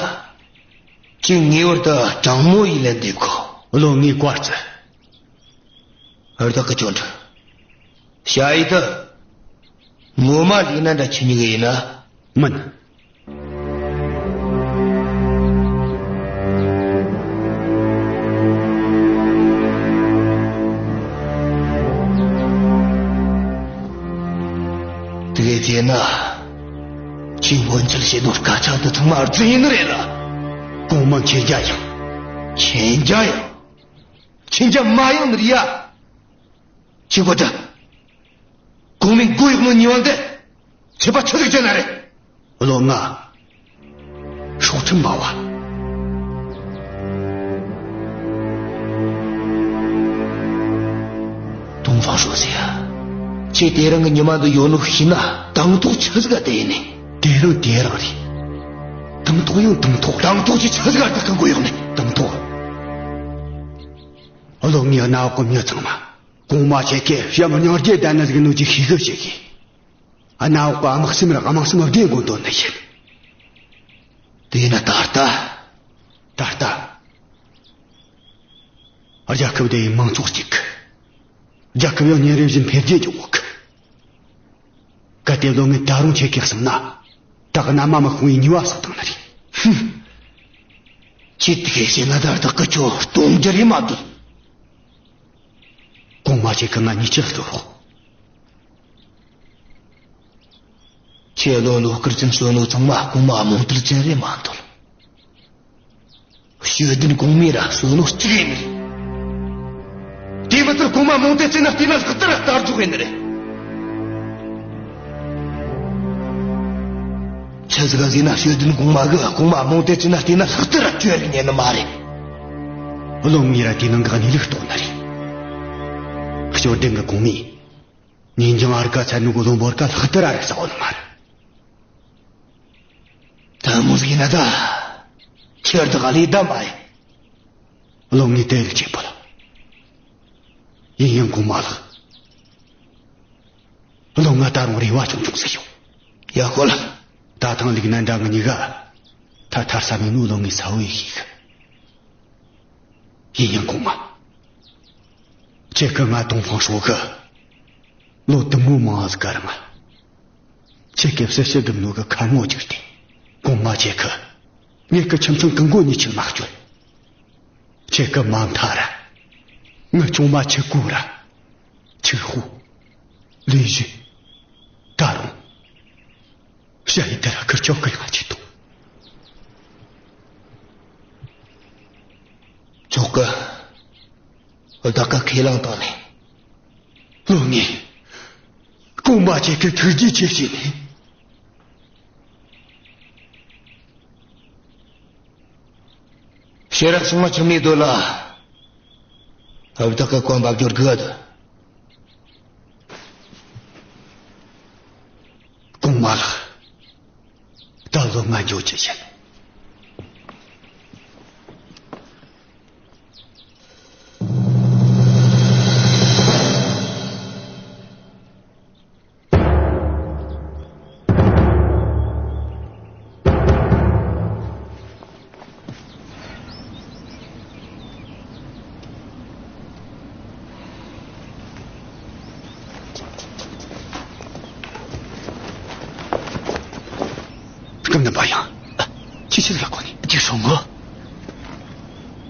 ཁྱེད་ངེས་པར་དུ་དྲང་མོ་ཡིན་ལན་འདེབས་དགོས། བློན་ངས་བཀའ་བརྩི། བདག་གི་ཁྱོད་འདྲ། ཞ་ཡི་ད། ངོ་མ་ལིག་ན་འདྲ་ཁྱེད་གཉིས་ཀ་ཡིན་ན། མིན། དེ་གས་བྱས་ན། ཁྱེད་སྔོན་ཆད་བཤད་ནོ་སྐད་ཆ་འདི་ཚང་མ་རྫུན་ཡིན་ནི་རེད་ལ། གོང་མ་མཁྱེན་རྒྱ་ཡངས། མཁྱེན་རྒྱ་ཡངས། མཁྱེན་རྒྱ་མ་ཡངས་ནི་རེད་ཡ། ཁྱེད་གོ་དྲ། གོང་མའི་མགོ་གཡོག་ནོ་ཉེས་པ་འདི། ཁྱད་པར་ཆི་ཟིག་ཅན་ན་རེད། བློན་ང་། སྲོག་ཁྲིམས་འབའ་བ། ཏོང་ཧྥང་ཧྲོ་ཟེར་ཡ། ཁྱེད་དེ་རིང་གི་ཉི་མ་འདི་ཡོད་ནོ་ཤེས་ན་དང་ཐོག་ཆི་ཟིག་ག་བསྡད་ཡིན་ནི། དེ་རིང་དེ་རིང་རེད། དང་ཐོག་ཡང་དང་ཐོག་དང་ཐོག་ཆི་ཆི་ཟིག་ག་བདག་གི་མགོ་གཡོག་ནི། དང་ཐོག་བློན་ངས་གནམ་འོག་གི་མྱི་ཚང་མ། གོང་མ་ཁྱེད་ཀྱིས་བྱམས་སྙིང་རྗེ་ལྡན་ནི་ཟིག་ནོ་ཅིག་ཤེས་གི་བྱེད་གི། གནམ་འོག་གི་དམག་སེམས་ར་དམངས་སེམས་བདེ་དགོས་འདོད་ནི་ཡིན། དེ་ན་ད་ལྟ། ད་ལྟ། རྒྱལ་ཁབ་དེ་ཡི་མང་ཚོགས་གཅིག་གི། རྒྱལ་ཁབ་ཡང་ཉིན་རེ་བཞིན་འཕེལ་རྒྱས་འགྱོ་གི། གལ་ཏེ་བློན་ངས་ད་རུང་ཁྱེད་ཀྱིས་གསུངས་ན། ད་གནམ་མ་མི་ཤོང་བའི་ཉེས་པ་བསགས་བཏང་ནི་རེད། ཧུམ། ཁྱེད་དེ་གས་བཤད་ན་ད་བདག་གི་ཁྱོད་གཏོང་རྒྱུ་རེད་མ་འདོད། གོང་མ་ཁྱེད་ཀྱིས་ང་ཉེས་ཆད་གཏོང་རོགས། ཁྱེད་བློན་བློ་དཀར་ཅན་གསོད་ནོ་ཚང་མ་གོང་མ་རྨོངས་དད་ཅན་རེད་མ་འདོད། ཤེས་ལྡན་གོང་མས་ར་གསོད་ནོ་གཅིག་ཡིན་ནི་རེད། དེ་མི་ཚད་གོང་མ་རྨོངས་དད་ཅན་ན་བལྟས་ན་ལྷག་ཏུ་ར་ལྟ་རྒྱུ་ཡིན་ནི་རེད། ཆི་ཟིག་ག་ཟེར་ན་ཤེས་ལྡན་གོང་མ་གིས་གོང་མ་རྨོངས་དད་ཅན་ན་བལྟས་ན་ལྷག་ཏུ་ར་སྐྱོ་ཡ་ཉན་ནི་མ་རེད། བློན་ངས་ར་དེ་ནང་གི་གནས་ལུགས་རྟོགས་ནི་རེད། ཤེས་ལྡན་གི་གོང་མས། ཉིན་རྒྱང་ཨར་ཀ་ཚ་ནུ་གུ་ལོ་འབོར་ཀ་ལྷག་ཏུ་ར་རེ་ས་འོ་ནི་མ་རེད། ད་མོ་ཟིག་ཡིན་ན་ད། ཁྱེད་ད་ག་ལས་ད་མ་ཡིན། བློན་ངས་དེ་ལ་ཆེ་པོ་ལ། ཡིན་ཡང་གོང་མ་ལགས། བློན་ང་ད་རུང་རེ་བ་ཆུང་ཆུང་ཟིག་ཡོད། ཡ་ཧོ་ལ། ད་ཐང་ལིག་ན་འདྲ་ང་གཉིས་ཀ། ད་ཐར་ས་མེད་ནོ་བློན་ངས་གསལ་བོ་ཡེ་ཤེས་གི། ཡིན་ཡང་གོང་མ། ཁྱེད་ཀྱིས་ང་ཏོང་ཧྥང་ཧྲོ་གི། ལོ་དུ་མོ་མང་ཟིག་ག་རིང་ང་། ཁྱེད་ཀྱིས་སྲི་ཞུ་བསྒྲུབས་ནོ་གི་ཁ་ངོ་བཅུག་སྟེ། གོང་མ་ཁྱེད་ཀྱིས། ངེད་ཀྱི་ཁྱིམ་ཚང་གི་མགོ་ཉེས་ཆད་མ་གཅོད། ཁྱེད་ཀྱིས་མ་མཐའ་ར། ངའི་ཆུང་མ་ཆི་ཀུ་ར། ཆི་ཧུ། ལི་ཞི། ད་རུང་། ཞ་ཡི་དེ་ར་ཁུར་ཆོག་གི་ཡང་ཆེ་ཏོ། ཆོག་གི། བདག་གིས་ཁས་བླངས་བཏང་ནས། བློན་ངས། གོང་མ་ཁྱེད་ཀྱི་ཐུགས་རྗེ་ཆེ་ཞུས་ནས། ཤེས་རབ་སྲུང་མ་ཁྱིམ་ནས་སྡོད་ལ། བདག་གི་གོན་འབབ་སྦྱོར་དགོས་དོ། མ་ལགས། ད་ལོ་ང་འགྱོ་རྒྱུ་ཡིན། སྐུ་མདུན་པ་ཡང་། ཁྱེད་ཆི་ཟིག་ག་གོ་ནི། ཅིག་སོང་གོ།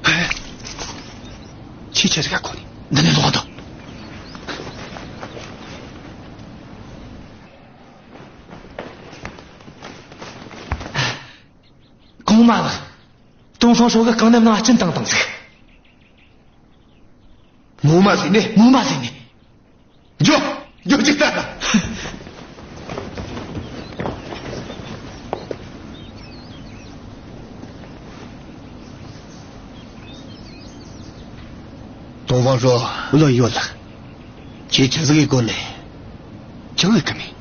ཨེ། ཁྱེད་ཆི་ཟིག་ག་གོ་ནི། འདི་ནས་ལོག་དང་། གོང་མ་ལགས། ཏོང་ཧྥང་ཧྲོ་གི་རྐང་སྣམ་ནང་སྤྱིན་བཏང་བཏང་ཟིག། ངོ་མ་ཟིག་ནི། ངོ་མ་ཟིག་ནི། འགྱོ། འགྱོ་ཅིག་ལྟ་ལ། ཏོང་ཧྥང་ཧྲོ། བློན་ཡོད་ལགས། ཁྱེད་ཆི་ཟིག་གི་གོ་ནས། ཅང་ཡེ་གི་མེད།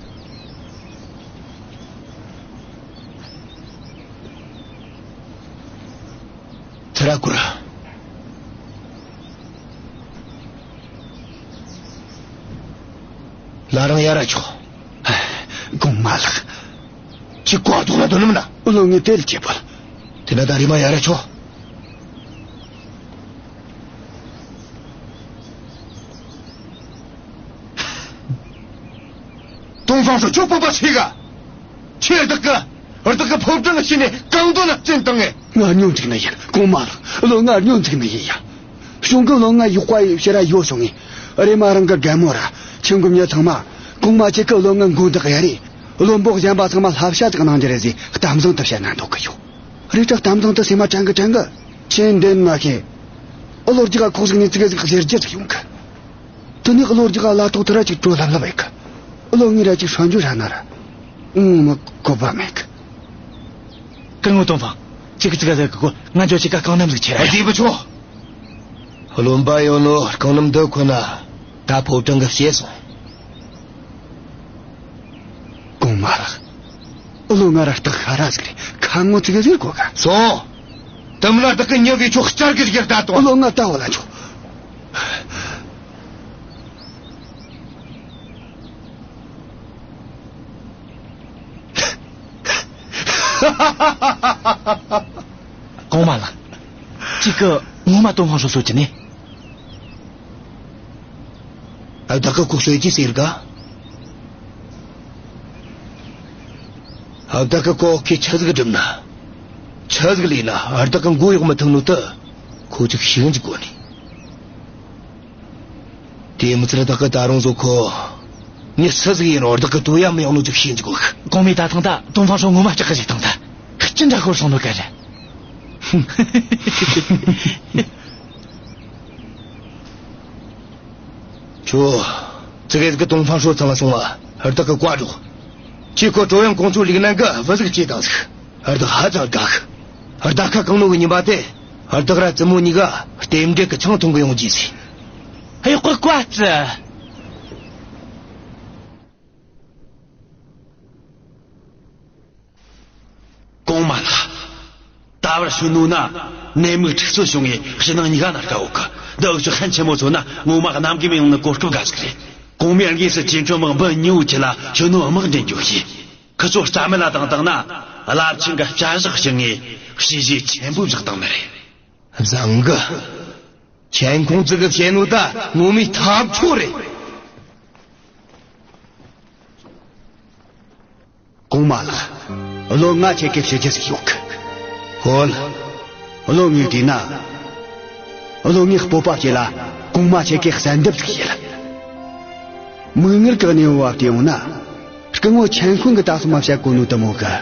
ཚུར་ར་སྐོར། ལ་རང་ཡར་ར་ཆོག། གོང་མ་ལགས། ཁྱེད་ཀོ་ཐོག་ལ་དོ་ནམ་ན། བློན་ངས་དེ་ལ་བྱེད་པ། དེ་ན་ད་རི་མ་ཡར་ར་ཆོག། ཏོང་ཧྥང་ཧྲོ། ཁྱོད་སྤོབས་པ་ཆེ་ག། ཁྱེད་བདག་གི། བདག་གི་ཕོ་བྲང་གི་ཕྱི་ནས་གང་དོན་ན་སྤྱིན་བཏང་ངེ། ང་སྙོན་འཛུགས་ནི་ཡིན། གོང་མ་ལགས། བློན་ང་སྙོན་འཛུགས་ནི་ཡིན་ཡ། གཞུང་གི་བློན་ང་ཡག་པ་ཡི་ཕྱིར་ར་ཡོད་སོང་ངེ། རེམ་མ་རང་གི་རྒན་མོ་ར་ཆེན་གོ་མྱི་ཚང་མ་གོང་མ་ཁྱེད་ཀྱི་བློན་ང་མགོ་འདེགས་ཡ་རེ། བློན་པོ་གཞན་པ་ཚང་མ་བསླབ་བྱ་ཅིག་གནང་རྒྱུ་རེད་ཟེ་གཏམ་བཟང་དུ་བཤད་ན་འདོད་གི་ཡོད། རེད་དྲ་གཏམ་བཟང་དུ་སེམས་མ་དྲན་གི་དྲན་གི། ཁྱེད་འདི་ན་ཁེ། བློ་རྒྱུག་ག་ཁོག་ཟིག་ནས་ཙི་གེ་ཟིག་ཟེར་རྒྱུ་ཟིག་ཡོང་གི། དེ་ནས་བློ་རྒྱུག་ག་ལ་ཐོག་ཐུ་ར་ཅིག་བྲོ་ལྷབ་ལྷབ་ཡེ་གི། བློན་ངས་ར་ཅིག་ཧྲན་ཇུ་ར་ན་ར། ཨང་མ་གོ་བ་མེད་གི། སྐུ་ངོ་ཏོང་ཧྥང་། ཅིག་ཙི་གེ་ཟིག་གི་གོ། ང་འགྱོ་ཅིག་ག་རྐང་སྣམ་ཟིག་ཁྱེར་ར། ཨ་ཙི་བུ་ཆོ། བློན་པོ་ཡོད་ནོ་རྐང་སྣམ་འདི་ཁོ་ན་ད་ཕོ་བྲང་གི་ཕྱེས་སོང་། གོང་མ་ལགས། བློན་ང་ར་སྟག་ཤ་ར་ཟིག་རེད། ཁ་ངོ་ཙི་གེ་ཟིག་གོ་ག། སོང་། དེ་མིན་ན་བདག་གི་མྱི་གིས་ཁྱོད་བསྐྱར་གི་ཟིག་ལྟ་དང་། བློན་ང་ལྟ་བ་ལ་ཆོག། གོང་མ་ལགས། ཅིག་གི་ངོ་མ་ཏོང་ཧྥང་ཧྲོ་སོད་ཀྱི་ནི། ཨ། བདག་གི་ཁོ་སོད་ཀྱི་ཟེར་ག། ཨ། བདག་གི་ཁོ་ཁྱེད་ཆི་ཟིག་སྒྲུབ་ན། ཆི་ཟིག་ལས་ན། ཨ། བདག་གི་མགོ་གཡོག་མི་ཐུབ་ནོ་དེ་ཁོ་ཅིག་ཤེས་ཀྱི་གོ་ནི། དེ་མི་ཚད་བདག་གི་ད་རུང་བཟོ་ཁོ། མྱི་སུ་ཟིག་ཡིན་རུང་བདག་གི་དོ་ཡ་མི་ཡོང་ནོ་ཅིག་ཤེས་ཀྱི་གོ་གི། གོང་མས་ད་ཐེངས་ད་ཏོང་ཧྥང་ཧྲོ་ངོ་མ་སྐྲག་གི་ཞིག་བཏང་ད། ཅི་འདྲ་ཤོར་སོང་ནོ་ག་ལེ། ཁྱོ། ཙི་གེ་ཟིག་གི་ཏོང་ཧྥང་ཧྲོ་ཚང་ལ་སོང་བ། བདག་གི་བཀའ་སྒྲོགས། ཁྱེད་ཁོ་ཀྲོ་ཡང་ཀོང་ཚོ་ལིག་ནན་གི་བུ་ཟིག་བྱས་བཏང་ཟིག། བདག་ཧ་ཅང་དགའ་གི། བདག་ཁ་གང་ནོ་གི་ཉིན་པ་དེ། བདག་ར་བཙུན་མོ་གཉིས་ཀ་རྟེན་འབྲེལ་གི་ཆང་འཐུང་གི་ཡོང་རྒྱུ་ཟིག། གཡོག་པོ་བཀའ་བརྩི། གོང་མ་ལགས། ད་བར་ཤུ་ནུ་ན་ནད་མུག་འཁྲུག་རྩོད་བྱུང་ངས་ཕྱི་ནང་གཉིས་ཀ་ན་དགའ་ཡོད་གི། འདི་འུ་ཚོ་ཧན་ཆེན་མོ་ཚོ་ན་ངོ་མ་གནམ་གི་མི་ཡོང་ནི་གོ་སྐབས་དགའ་ཟིག་རེད། གོང་མའི་དངོས་སུ་ཅིན་ཁྲོན་དམག་འབུམ་གཉིས་བོ་ཁྲིད་ལ་ཤུ་ནུ་དམག་འདྲེན་རྒྱུ་བྱས། ཁི་ཚོ་རྩ་མེད་ལ་བཏང་བཏང་ན་རླབས་ཆེན་གི་བྱ་གཞག་བྱུང་ངས་བྱས་རྗེས་ཆེན་པོ་བཞག་བཏང་ནི་རེད། བཟང་གི། ཆན་ཁོང་ཙི་གི་བཤད་ནོ་ད་ངོ་མའི་ཐབས་མཆོག་རེད། གོང་མ་ལགས། བློན་ང་ཁྱེད་ཀྱི་བཤད་རྒྱུ་ཟིག་ཡོད་གི། ཧོལ། བློན་ངས་བལྟས་ན། བློན་ངས་སྤོབས་པ་བྱེད་ལ་གོང་མ་ཁྱེད་ཀྱི་གསལ་འདེབས་ཟིག་བྱེད་ལ། མིག་སྔར་གི་གནས་བབ་བལྟས་ཡོང་ན། སྐུ་ངོ་ཆན་ཁོང་གིས་ད་སོ་མ་བཤད་གོ་ནོ་དེ་མོ་གི།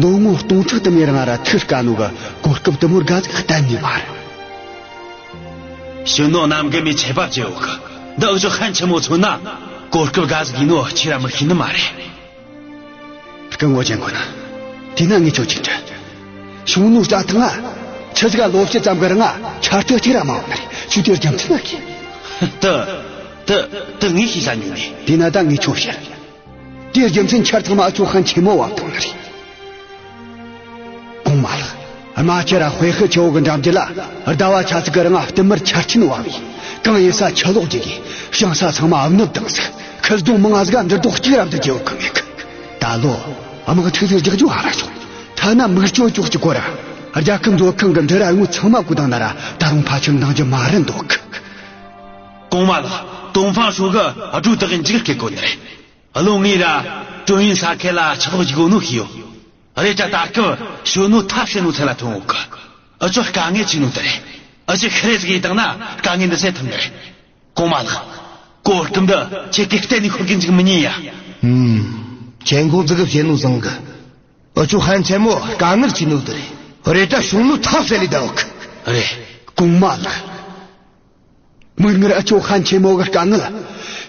ལོ་ངོ་སྟོང་ཕྲག་དུ་མའི་རིང་ང་ར་ཐུགས་དཀའ་ནོ་གི་གོ་སྐབས་དེ་མོ་དགའ་ཟིག་གཏན་ནས་མ་རེད། ཤུ་ནུ་གནམ་གི་མི་ཆད་པ་བཅད་ཡོད་གི། འདི་འུ་ཚོ་ཧན་ཆེན་མོ་ཚོ་ན་གོ་སྐབས་དགའ་ཟིག་ཡིན་ནོ་ཁྱེད་ར་མི་ཤེས་ནི་མ་རེད། སྐུ་ངོ་ཆན་ཁོང་། དེ་ན་ངས་ཁྱོད་ཅིག་འདྲི། ཤུ་ནུ་རྩྭ་ཐང་ང་ཆི་ཟིག་ག་ལོ་བཅུ་ཙམ་གི་རིང་ང་ཆར་ཐིགས་གཅིག་ར་མ་བབས་ནི་རེད། ཁྱོས་དེའི་རྒྱུ་མཚན་ན་གི། དེ། དེ། དེ་ངས་ཤེས་ས་ཉོས་ནས། དེ་ན་ད་ངས་ཁྱོད་བཤད། དེའི་རྒྱུ་མཚན་ཆར་ཚང་མ་ཨ་ཅོ་ཧན་ཆེན་མོ་བབས་བཏང་ནི་རེད། གོང་མ་ལགས། རྨ་ཆུ་ར་དཔེ་ཤི་ཆུ་བོ་གི་འགྲམ་རྒྱུད་ལ་ཟླ་བ་ཆ་ཙིག་གི་རིང་ང་བསྟུད་མར་ཆར་ཆེན་བབས་ཡིན། གང་ཡིན་ས་ཆུ་ལོག་རྒྱུག་གིས་ཞིང་ས་ཚང་མ་བསྣུབས་བཏང་ཟིག་ཁུ་སྡོང་མང་ང་ཟིག་ག་འབྲུ་རྡོག་གཅིག་ར་འབྲི་རྒྱུ་ཡོད་གི་མེད་གི་ད་ལོ་དམག་འཁྲུག་ཟིག་རྒྱག་རྒྱུ་ཧ་ར་བྱུང་། ཐ་ན་མིག་ཅོ་ཅོག་གཅིག་གོ་ར། རྒྱལ་ཁབ་མཛོད་ཁང་གི་འབྲུ་ར་དངུལ་ཚང་མ་བཀོལ་བཏང་ན་ར་ད་རུང་ཕལ་ཆེར་འདང་རྒྱུ་མ་རེད་འདོད་གི་གོང་མ་ལགས། ཏོང་ཧྥང་ཧྲོ་གིས་སྒྲོ་བཏགས་གི་འཇུག་སྐད་གོ་ནི་རེད། བློན་ངས་ར་ཀྲུང་ཡོན་ས་ཁུལ་ལ་ཆག་སྒོ་ཞིག་ཡོད་ནོ་ཤེས་ཡོད། རེད་དྲ་ད་སྐབས་ཞུང་ནུ་ཐབས་ཟད་ནོ་ཚད་ལ་ཐོན་ཡོད་གི་ཨ་ཅོ་དཀའ་ངལ་ཆེ་ནོ་དེ་རེད། ཨ་ཅོ་ཤི་རེ་ཟིག་ཡེ་བཏང་ན་དཀའ་ངལ་འདི་སེལ་ཐུབ་ནི་རེད། གོང་མ་ལགས། གོ་སྐབས་འདི་ཁྱེད་ཀྱིས་གཏན་ནས་ཤོར་གི་འཇུག་མི་ཉན་ཡ། ཧུམ། ཆེན་ཁོང་ཙི་གིས་བཤད་ནོ་བཟང་གི་ཨ་ཅོ་ཧན་ཆེན་མོ་དཀའ་ངལ་ཆེ་ནོ་དེ་རེད། རེད་དྲ་ཞུང་ནུ་ཐབས་ཟད་ལས་ད་ཡོད་གི་རེད། གོང་མ་ལགས། མིག་སྔར་ཨ་ཅོ་ཧན་ཆེན་མོ་གི་དཀའ་ངལ།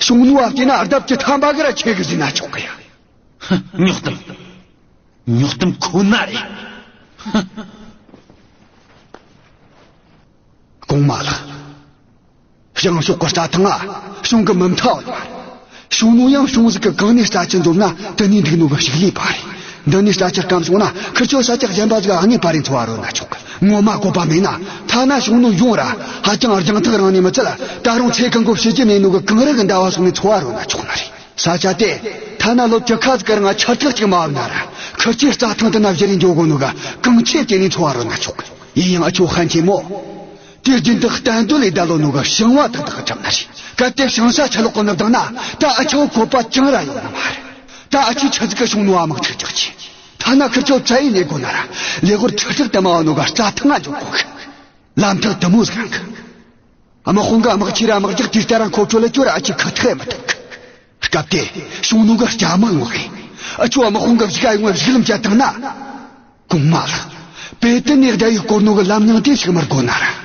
ཞུང་ནུ་བ་བལྟས་ན་ལྡབ་བཅུ་ཐམ་པ་གི་ར་ཆེ་གི་ཟེར་ན་ཆོག་གི་ཡ། ཧུ། ཉོག་གཏམ། ཉོག་གཏམ་ཁོ་ན་རེད། ཧུ། གོང་མ་ལགས། བྱང་ཕྱོགས་གི་རྩྭ་ཐང་ང་ཞུང་གི་མུ་མཐའ་ཡོད་མ་རེད། ཞུང་ནུ་ཡང་ཞུང་ཟིག་གི་གང་ནས་རྩྭ་ཆུ་འཛོམས་ན་དེ་ནས་འདུག་ནོ་གི་ཕྱུགས་ལས་པ་རེད། འདི་ནས་རྩྭ་ཆུ་སྐམ་སོང་ན་ཁིར་ཆོ་ས་ཆ་གཞན་པ་ཟིག་ག་ངེས་པ་རེད་འཚོ་བ་རོལ་ན་ཆོག་གི་ངོ་མ་བཀོད་པ་མེད་ན་ཐ་ན་ཞུང་ནུ་ཡོང་ར་ཧ་ཅང་རྒྱང་ཐག་རིང་ནས་མི་ཚད་ད་རུང་ཚེ་གང་བོ་ཕྱི་རྒྱུ་མེད་ནོ་གི་གངས་རི་གི་འདབས་བ་སོང་ནས་འཚོ་བ་རོལ་ན་ཆོག་ནི་རེད། ས་ཆ་དེ་ཐ་ན་ལོ་བཅུ་ཁ་ཟིག་གི་རིང་ང་ཆར་ཐིགས་གཅིག་མ་བབས་ན་ར་ཁིར་ཆོའི་རྩྭ་ཐང་དེ་ན་བཞུར་རེ་འགྱོ་དགོས་ནོ་གི་གངས་ཆུ་བརྟེན་ནས་འཚོ་བ་རོལ་ན་ཆོག་གི་ཡིན་ཡང་ཨ་ཅོ་ཧན་ཆེན་མོ། དེའི་རྒྱུན་དུ་གཏན་དུ་ལས་ད་ལོ་ནོ་གི་ཞིང་བ་ཏག་ཏག་བཀྲམ་ནི་རེད། གལ་ཏེ་ཞིང་ས་ཆུ་ལོག་གིས་ནུབ་བཏང་ན་ད་ཨ་ཅོ་བཀོད་པ་ཅང་ར་ཡོད་ནི་མ་རེད། ད་ཨ་ཅོ་ཆི་ཟིག་གིས་ཞུང་ནུ་བ་དམག་འཁྲུག་རྒྱག་རྒྱུ། ཐ་ན་ཁིར་ཆོ་བཙལ་ཡེ་རྙེད་དགོས་ན་ར་ལེ་ཧོར་ཁྲི་ཕྲག་དུ་མ་བ་ནོ་གི་རྩྭ་ཐང་ང་འགྱོ་དགོས་གི་ལམ་ཐག་དེ་མོ་ཟིག་རིང་གི་དམག་དཔུང་གི་དམག་ཆས་ར་དམག་རྒྱགས་དེ་ལྟར་མཁོ་སྤྲོད་ལ་སྐྱོར་ར་ཨ་ཅོ་ཁ་ཐག་ཡེ་མི་ཐུབ་གི་སྐབས་དེ་ཞུང་ནུ་གིས་རྒྱ་དམག་མངགས་ཡེ་ཨ་ཅོ་དམག་དཔུང་གི་གཞུག་ག་ཡོང་བའི་གཞུག་ལམ་བཅད་བཏང་ན། གོང་མ་ལགས། དཔེ་དེ་ནས་རྒྱ་ཡིས་བསྐོར་ནོ་གི་ལམ་རྙིང་དེ་ཞིག་མི་དགོས་ན་ར།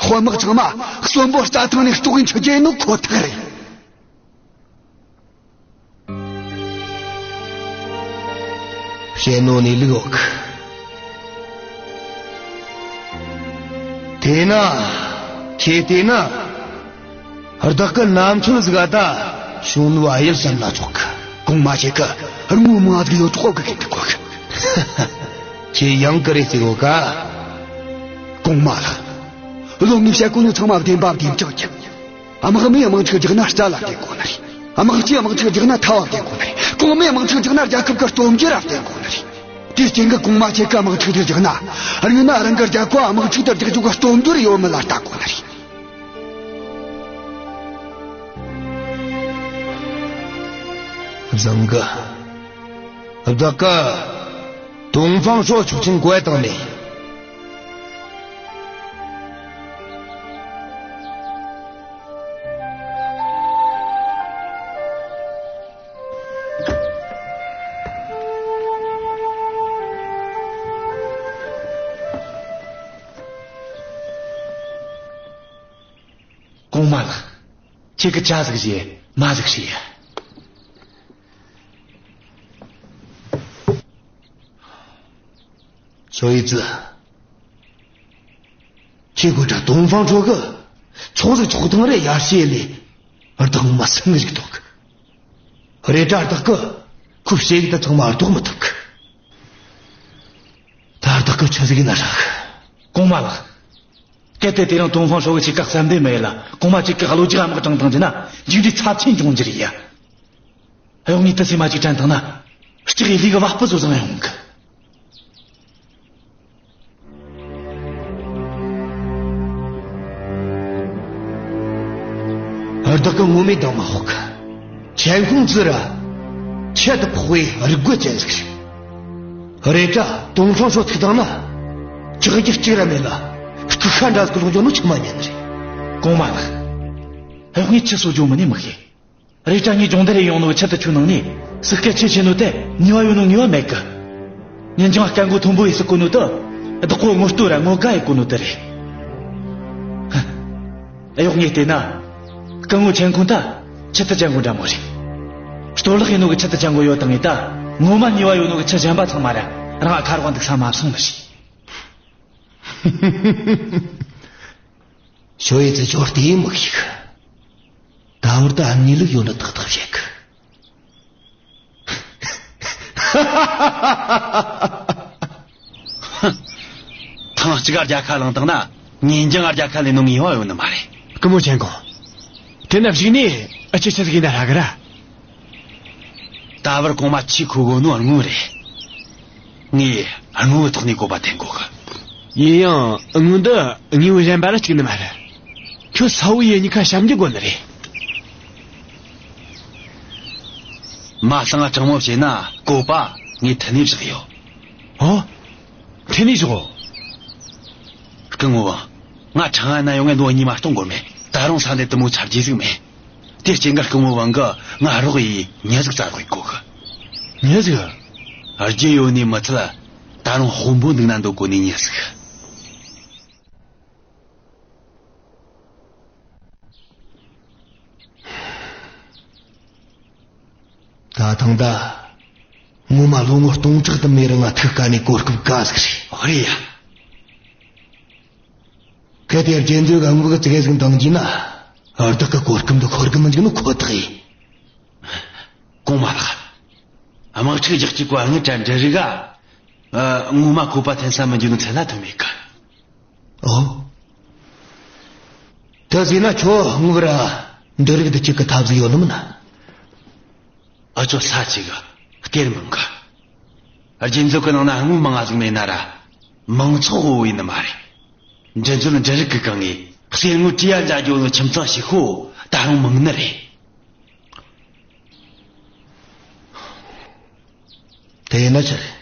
དཔོན་དམག་ཚང་མ་གསོན་པོ་རྩྭ་ཐང་ནས་ལྟོགས་ཡེ་འཆི་རྒྱུ་ཡིན་ནོ་ཁོ་ཐག་རེད། བཤད་ནོ་ནས་ལུག་འོག་དེས་ན། ཁྱེད་བལྟས་ན། བདག་གི་རྣམ་འཕྲུལ་ཟིག་ག་ད་ཞུང་ནུ་བ་ཡིད་བསམ་ན་ཆོག་གི་གོང་མ་ཞིག་གི་རྨོ་མང་ཟིག་ཡོད་ཆོག་གི་གི་འདུག་གོ་གི་ཁྱེད་ཡང་ཀི་རེ་ཟིག་ཡོད་ག་གོང་མ་ལགས། བློན་ངས་བཤད་གོ་ནོ་ཚང་མ་བདེན་པ་བདེན་རྐྱང་རྐྱང་། དམག་མིས་དམག་འཁྲུག་རྒྱག་ན་རྩ་ལ་བརྟེན་དགོས་ནི་རེད། དམག་སྤྱིས་དམག་འཁྲུག་རྒྱག་ན་ཐབས་བ་བརྟེན་དགོས་ནི་རེད། གོང་མས་དམག་འཁྲུག་རྒྱག་ན་རྒྱལ་ཁབ་ཀྱི་སྟོབས་འབྱོར་ར་བརྟེན་དགོས་ནི་རེད། དེའི་རྐྱེན་གྱིས་གོང་མ་ཁྱེད་ཀྱིས་དམག་འཁྲུག་འདི་རྒྱག་ན། རིང་ན་རང་གི་རྒྱལ་ཁབ་དམག་འཁྲུག་དེ་རྒྱག་རྒྱུ་གི་སྟོབས་འབྱོར་ཡོད་མེད་ལ་ལྟ་དགོས་ནི་རེད། བཟང་གི་བདག་གིས་ཏོང་ཧྥང་ཧྲོ་ཆོག་མཆན་བཀོད་བཏང་ནས། གོང་མ་ལགས། ཁྱེད་ཀྱིས་ཇ་ཟིག་བཞེས། མ་ཟིག་བཞེས་ཡ། ཆོས་ཡི་ཙི། ཁྱེད་གོ་ད་ཏོང་ཧྥང་ཧྲོ་གིས་ཆོག་ཟིག་ཆོག་ཐང་རེ་ཡར་བཤད་ལས། བདག་མ་སེམས་ཞིག་དོགས་གི་རེད་དྲ་བདག་གིས་ཁོའི་བཤད་གི་ད་ཚང་མ་ལྡོག་མི་ཐུབ་གི་ད་བདག་གིས་ཆི་ཟིག་ཡེ་ན་ཧྲ་གི་གོང་མ་ལགས། གལ་ཏེ་དེ་རིང་ཏོང་ཧྥང་ཧྲོ་གིས་ཁྱེད་ཀ་བསམ་འདུན་མེད་ལ། གོང་མ་ཁྱེད་ཀྱི་བློ་འཇུག་དམག་དྲངས་བཏང་རྒྱུ་ན་མཇུག་འབྲས་ཚབས་ཆེན་འབྱུང་རྒྱུ་རེད་ཡ། གཡོག་ངས་དུ་སེ་མ་ཅིག་དྲན་བཏང་ན། ལྕགས་ཡི་ལུས་ཀྱི་བ་སྤུ་ཚོ་བཟང་ཡོང་གི་བདག་གིས་ངོ་མས་འདང་མ་ཕོག་གི་ཆེན་ཁོང་ཙི་ར་ཁྱད་དུ་འཕགས་པའི་རིག་རྒོད་ཅན་ཟིག་རེད། རེད་དྲ་ཏོང་ཧྥང་ཧྲོ་ཐུག་བཏང་ན། ལྕགས་ཀྱུ་གཅིག་ར་མེད་ལ། སྐུ་ཤ་འདྲ་ཟིག་ལོག་འགྱོ་ནོ་ཆི་མོ་ཉན་ནི་རེད། གོང་མ་ལགས། གཡོག་ངས་ཆུ་གསོ་རྒྱུ་མིན་ནས་མི་ཤེས། རེད་དྲ་ངས་སྦྱོང་བརྡར་ཡེ་ཡོང་ནོ་ཆུ་དེ་ཆུ་ནང་ནས་ཟུག་སྐད་ཆེ་ཆེ་ནོ་དེ་ནུས་པ་ཡོད་ནོ་ངེས་པ་མེད་གི་ཉིན་རྐྱང་སྐད་མགོ་མཐོན་པོ་ཡེ་ཟུག་གོ་ནོ་དེ་བདག་པོ་ངོ་བསྟོད་ར་ངོ་དགའ་ཡེ་གོ་ནོ་དེ་རེད། གཡོག་ངས་བལྟས་ན། སྐུ་ངོ་ཆེན་ཁོང་ད་ཆུ་དེ་ཅན་གོ་འདྲ་མོ་རེད། གཏོར་བརླག་ཡེ་ནོ་གི་ཆུ་དེ་ཅན་གོ་ཡོད་དང་ངས་ད་ངོ་མ་ནུས་པ་ཡོད་ནོ་གི་ཆུ་གཞན་པ་ཚང་མ་ར་རང་ཁ་རོག་འདུག་ས་མ་སོང་ནི་རེད། ཆོས་ཡི་ཙི་ཁྱོད་བལྟས་མི་ཤེས་གི་ད་བར་དུ་ཨ་མྱེས་ལུགས་ཡོད་ནི་ཏག་ཏག་བཤད་གི་ཐེངས་གཅིག་ག་རྒྱལ་ཁ་བླངས་བཏང་ན་ཉིན་རྒྱང་ང་རྒྱལ་ཁ་ལེན་ནོ་ངེས་པ་ཡོད་ནི་མ་རེད། སྐུ་ངོ་མཁྱེན་གོང་། དེ་ན་བཞུགས་ནས་ཨ་ཅེ་ཆི་ཟིག་ཡིན་ན་རག་གི་ར། ད་བར་གོང་མ་ཆེས་མཁོ་གོ་ནོ་དངུལ་རེད། ངས་དངུལ་གི་ཐོག་ནས་བཀོད་པ་འཐེན་དགོས་གི། ཡིན་ཡང་དངུལ་འདི་དངོས་པོ་གཞན་པ་ར་གཅིག་ནི་མ་རེད། ཁྱོད་ས་བོ་ཡི་གཉིས་ཀ་བཤམ་རྒྱུ་དགོས་ནི་རེད། མ་སང་ང་དྲང་མོ་བྱས་ན་བཀོད་པ་ངས་འཐེན་ནས་བཞག་ཡོད། ཨོ། འཐེན་ནས་བཞག་ཡོད། སྐུ་ངོ་བ། ང་ཁྲང་ཨན་ན་ཡོང་ངས་ལོ་གཉིས་མ་གཏོགས་འགོར་མེད། ད་རུང་ས་འདི་དེ་མོ་ཆ་རྒྱུས་ཟིག་མེད། དེ་རྐྱེན་གྱིས་སྐུ་ངོ་བ་གིས་ང་རོགས་ཡེད་མྱི་ཟིག་བཙལ་དགོས་གོ་གི། མྱི་ཟིག་རྒྱུ་ཡོད་ནི་མི་ཚད། ད་རུང་དཔོན་པོ་འདུག་ན་འདོད་གོ་ནི་མྱི་ཟིག་ད་ཐེངས་ད། ངོ་མ་ལོ་ངོ་སྟོང་ཕྲག་དུ་མའི་རིང་ང་ཐུག་དཀའ་ནི་གོ་སྐབས་དགའ་ཟིག་རེད། ཨོ་རེད་ཡ། གལ་ཏེ་རྒྱལ་མཛོད་ཀྱི་དངུལ་གི་ཙི་གེ་ཟིག་འདང་རྒྱུ་ན། བདག་གི་གོ་སྐབས་འདི་ཤོར་གི་མི་འཇུག་ནི་ཁོ་ཐག་ཡིན། གོང་མ་ལགས། དམག་འཁྲུག་རྒྱག་རྒྱུ་གོ་དངུལ་དྲ་འབྲེལ་རིག་ག་ངོ་མ་བཀོད་པ་འཐེན་ས་མི་འཇུག་ནི་ཚད་ན་ཐོན་མེད་གི། ཨོ། དེ་ཟེར་ན་ཁྱོད་དངུལ་ར་འབྲུ་རིགས་འདི་གཅིག་གི་ཐབས་ཟིག་ཡོད་ནི་མིན་ན། ཨ་ཅོ་ས་གཅིག་གི་སྟེར་མང་གི། རྒྱུན་འཛུགས་གི་ནང་ན་དངུལ་མང་ང་ཟིག་མེད་ན་ར། མང་ཚོགས་དབུལ་བོ་ཡིན་ནི་མ་རེད། འབྲུ་མཛོད་འབྲུ་རིགས་གི་གང་ངས་གསེར་དངུལ་བྲིས་ཡ་འཇའ་རྒྱུ་ནི་ཁྱིམ་ཚང་ཞིག་ཤོ་ད་རུང་མང་ནི་རེད། དེ་ཡིན་ན་ཆི་རེད།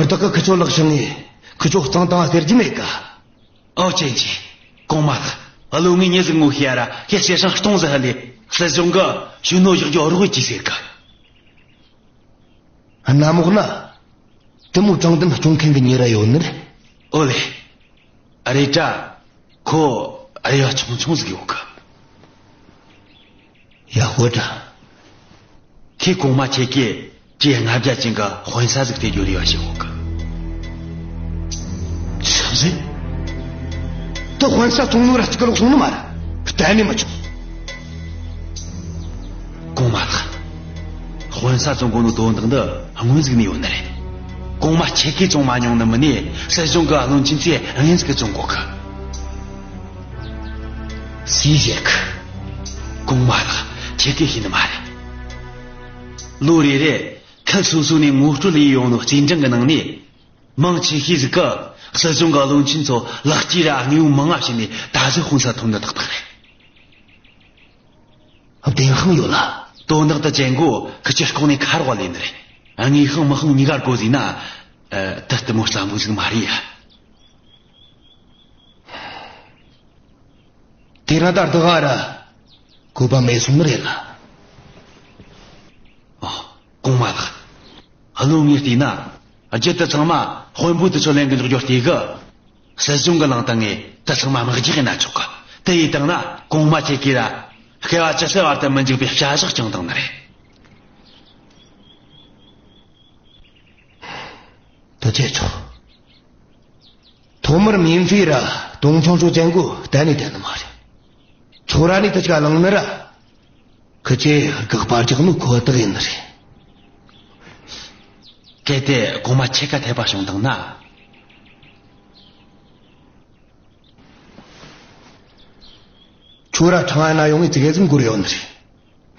བདག་གི་ཁི་ཆོ་ལག་ཤང་ངས་ཁི་ཆོ་གཙང་དང་སྟེར་རྒྱུ་མེད་ག་ཨོ་ཅན་ཅན། གོང་མ་ལགས། བློན་ངས་མྱི་ཟིག་ངོ་ཤེས་ཡ་ར་ཁྱེད་གསེར་སྲང་སྟོང་ཟིག་ཧ་ལས་སྲིད་གཞུང་གི་ཞུ་ནོ་བཞག་རྒྱུ་རོགས་ཡེད་ཟེར་གི། གནམ་འོག་ན་དེ་མོ་དྲང་བདེན་སྐྱོང་མཁན་གི་མྱི་ར་ཡོད་ནི་རེད། ཨོ་ལེ། ཨ་རེ་ད། ཁོ་ཨ་ཡ་ཆུང་ཆུང་ཟིག་ཡོད་གི། ཡ་ཧོ་ད། ཁྱེད་གོང་མ་ཁྱེད་ཀྱིས་ཁྱེད་ལྔ་བརྒྱ་ཅན་གི་དཔོན་ས་ཟིག་སྟེར་རྒྱུ་རེ་བ་ཞིག་ཡོད་གི། ཆི་ཟེར། ད་དཔོན་ས་བཙོང་ནོ་ར་གཅིག་ག་ལོག་སོང་ནི་མ་ར། གཏན་ནས་མི་ཆོག་གོང་མ་ལགས། དཔོན་ས་བཙོང་གོ་ནོ་དོན་དག་འདི་སྔོན་ཟིག་ནས་ཡོད་ནི་རེད། གོང་མ་ཁྱེད་ཀྱིས་བཙོང་མ་མྱོང་ནི་མིན་ནས་སྲིད་གཞུང་གི་བློན་ཆེན་ཚོས་ངན་ཟིག་གི་བཙོང་གོ་གི། སུས་བཤད་གི། གོང་མ་ལགས། ཁྱེད་ཀྱིས་ཤེས་ནི་མ་རེད། ལོ་རེ་རེ་ཁུལ་སོ་སོ་ནས་ངོ་སྤྲོད་ལས་ཡོང་ནོ་རྩེད་འགྲན་གི་ནང་ནས། མང་ཆེ་ཤོས་ཟིག་གིས་སྲིད་གཞུང་གི་བློན་ཆེན་ཚོ་ལེགས་སྐྱེས་ར་དངོས་པོ་མང་ང་བྱིན་ནས་ད་གཟོད་དཔོན་ས་ཐོན་ནི་ཏག་ཏག་རེད། བདེན་དཔང་ཡོད་ལ། དོན་དག་དེ་ཅན་གོ་ཁི་ཆོས་ལྐོག་ནས་ཁ་རོག་ལས་ནི་རེད། དངོས་ཤིང་མི་ཤིང་གཉིས་ཀ་དགོས་ཟིན་ན། ཨ། དེ་ལྟད་མོ་སླ་མོ་ཟིག་མ་རེད་ཡ། དེ་རིང་ད་བདག་ག་ར་བཀོད་པ་མེད་སོང་ནི་རེད་ལ། ཨོ། གོང་མ་ལགས། བློན་ངས་བལྟས་ན། རྒྱུ་དེ་ཚང་མ་དཔོན་པོ་དེ་ཚོ་ལེན་གི་འཇུག་རྒྱུ་བལྟས་གི། སྲིད་གཞུང་གི་ལང་སྟེང་ངས་དེ་ཚང་མ་དམག་རྒྱག་ཡིན་ན་ཆོག་གི། དེ་ཡིས་བཏང་ན་གོང་མ་ཁྱེད་ཀྱིས་ར་བསྐལ་བ་ཇི་སྲིད་བར་དུ་མི་འཇིག་པའི་བྱ་གཞག་བསྐྱངས་བཏང་ནི་རེད། དེ་ཆེ་ཆོག་ཐོག་མར་མིན་ཧྥི་ར་ཏོང་ཆང་ཆོ་ཅན་གོ་གཏན་ནས་བསྡད་ནི་མ་རེད། ཁྱོད་ར་ནས་དེ་ཅིག་ག་ལངས་ནི་ར། ཁི་ཆོས་དགག་པ་རྒྱག་ནོ་ཁོ་ཐག་ཡིན་ནི་རེད། གལ་ཏེ་གོང་མ་ཁྱེད་ཀ་འཐད་པ་བྱུང་བཏང་ན། ཁྱོད་ར་ཁྲང་ཨན་ན་ཡོང་ངས་ཙི་གེ་ཟིག་འགོར་ཡོད་ནི་རེད།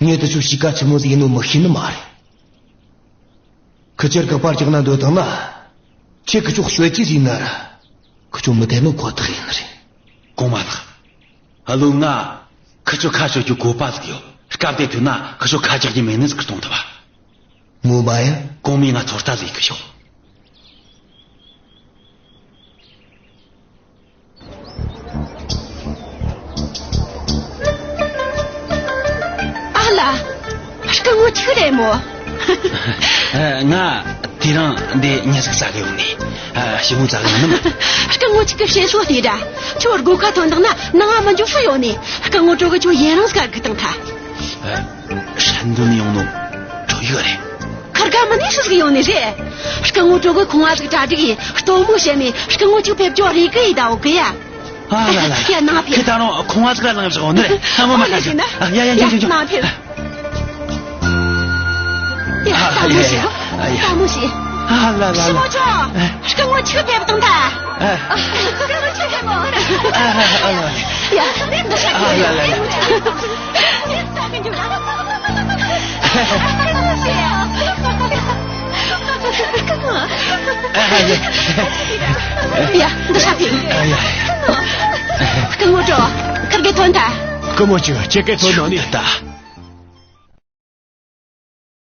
ངས་དེ་ཚོའི་གཤིས་ཀ་ཆི་མོ་ཟིག་ཡིན་ནོ་མི་ཤེས་ནི་མ་རེད། ཁི་ཆོར་དགག་པ་རྒྱག་ན་འདོད་བཏང་ན། ཁྱེད་ཁི་ཆོ་ཤོད་ཀྱི་ཟིན་ན་ར། ཁི་ཆོ་མི་བསྡད་ནོ་ཁོ་ཐག་ཡིན་ནི་རེད། གོང་མ་ལགས། བློན་ང་ཁི་ཆོ་ཁ་ཤོད་རྒྱུ་བཀོད་པ་ཟིག་ཡོད། སྐབས་དེ་ཐོན་ན་ཁི་ཆོ་ཁ་རྒྱག་རྒྱུ་མེད་ནི་ཟིག་གཏོང་ཐུབ་བ། ངོ་མ་ཡ། གོང་མས་ང་ཚོད་ལྟ་ཟིག་གི་ཤོག་ཨ་ལ། སྐུ་ངོ་ཆི་རེད་མོ། ཨ། ང་དེ་རིང་འདི་མྱི་ཟིག་བཙལ་གི་ཡོང་ནི། ཨ། ཞི་མོ་བཙལ་གི་ཡོང་ནི་མ། སྐུ་ངོ་ཆི་གི་བཤད་སྲོལ་དེ་ར། ཁྱོད་སྒོ་ཁ་ཐོན་བཏང་ན་ནང་ང་མི་འཇུག་སྲོལ་ཡོད་ནི། སྐུ་ངོ་ཁྲོ་གི་ཁྱོད་ཡུན་རིང་ཟིག་ག་སྒུག་བཏང་ཐལ། ཨ། ཧྲན་ཏུང་ནས་ཡོང་ནོ་ཁྲོ་ཡུ་རེད། ཁར་ག་མི་ནས་སུ་ཟིག་ཡོང་ནི་རེད། སྐུ་ངོ་ཁྲོ་གི་ཁང་བ་ཟིག་གྲ་སྒྲིག་ཡིན། སྟོན་མོ་བྱས་མེད། སྐུ་ངོ་ཆི་ཕེབས་ཅོ་རེ་གི་ཡི་ད་འོ་གི་ཡ། ཨ་ལ་ལ། ཡ། ནང་ཕེབས། ཁྱེད་ད་རུང་ཁང་བ་ཟིག་ལ་ལངས་བཞག་འོ་ནི་རེད། ཨ་མ་མ། ཨོ་ལེ། ཁ་ཤས་ན། ཨ། ཡ་ཡ། ཡ། ཡ། ཡ། ནང་ཕེབས། ཡ། ལྟད་མོ་བྱོས། ཨ་ཡ། ལྟད་མོ་བྱོས། ཨ་ལ་ལ་ལ། ཞི་མོ་ཅོ། ཨ། སྐུ་ངོ་ཆུ་ཕེབས་བཏང་ཐལ། ཨ། སྐུ་ངོ་ཆུ་ཕེབས་མོ། ཨ་ཨ་ཨ་ལ། ཡ། འདི་ཤ། ཨ་ལ་ལ་ལ། སྐུ་ངོ། ཨ་ཡ། ཡ། འདི་ཤ་ཕེབས། ཨ་ཡ། སྐུ་ངོ་ཅོ། ཁིར་གེ་ཐོན་ཐལ། སྐུ་ངོ་ཅོ། ཁྱེད་ཀྱིས་ཐོན་ནོ་ནི་ད།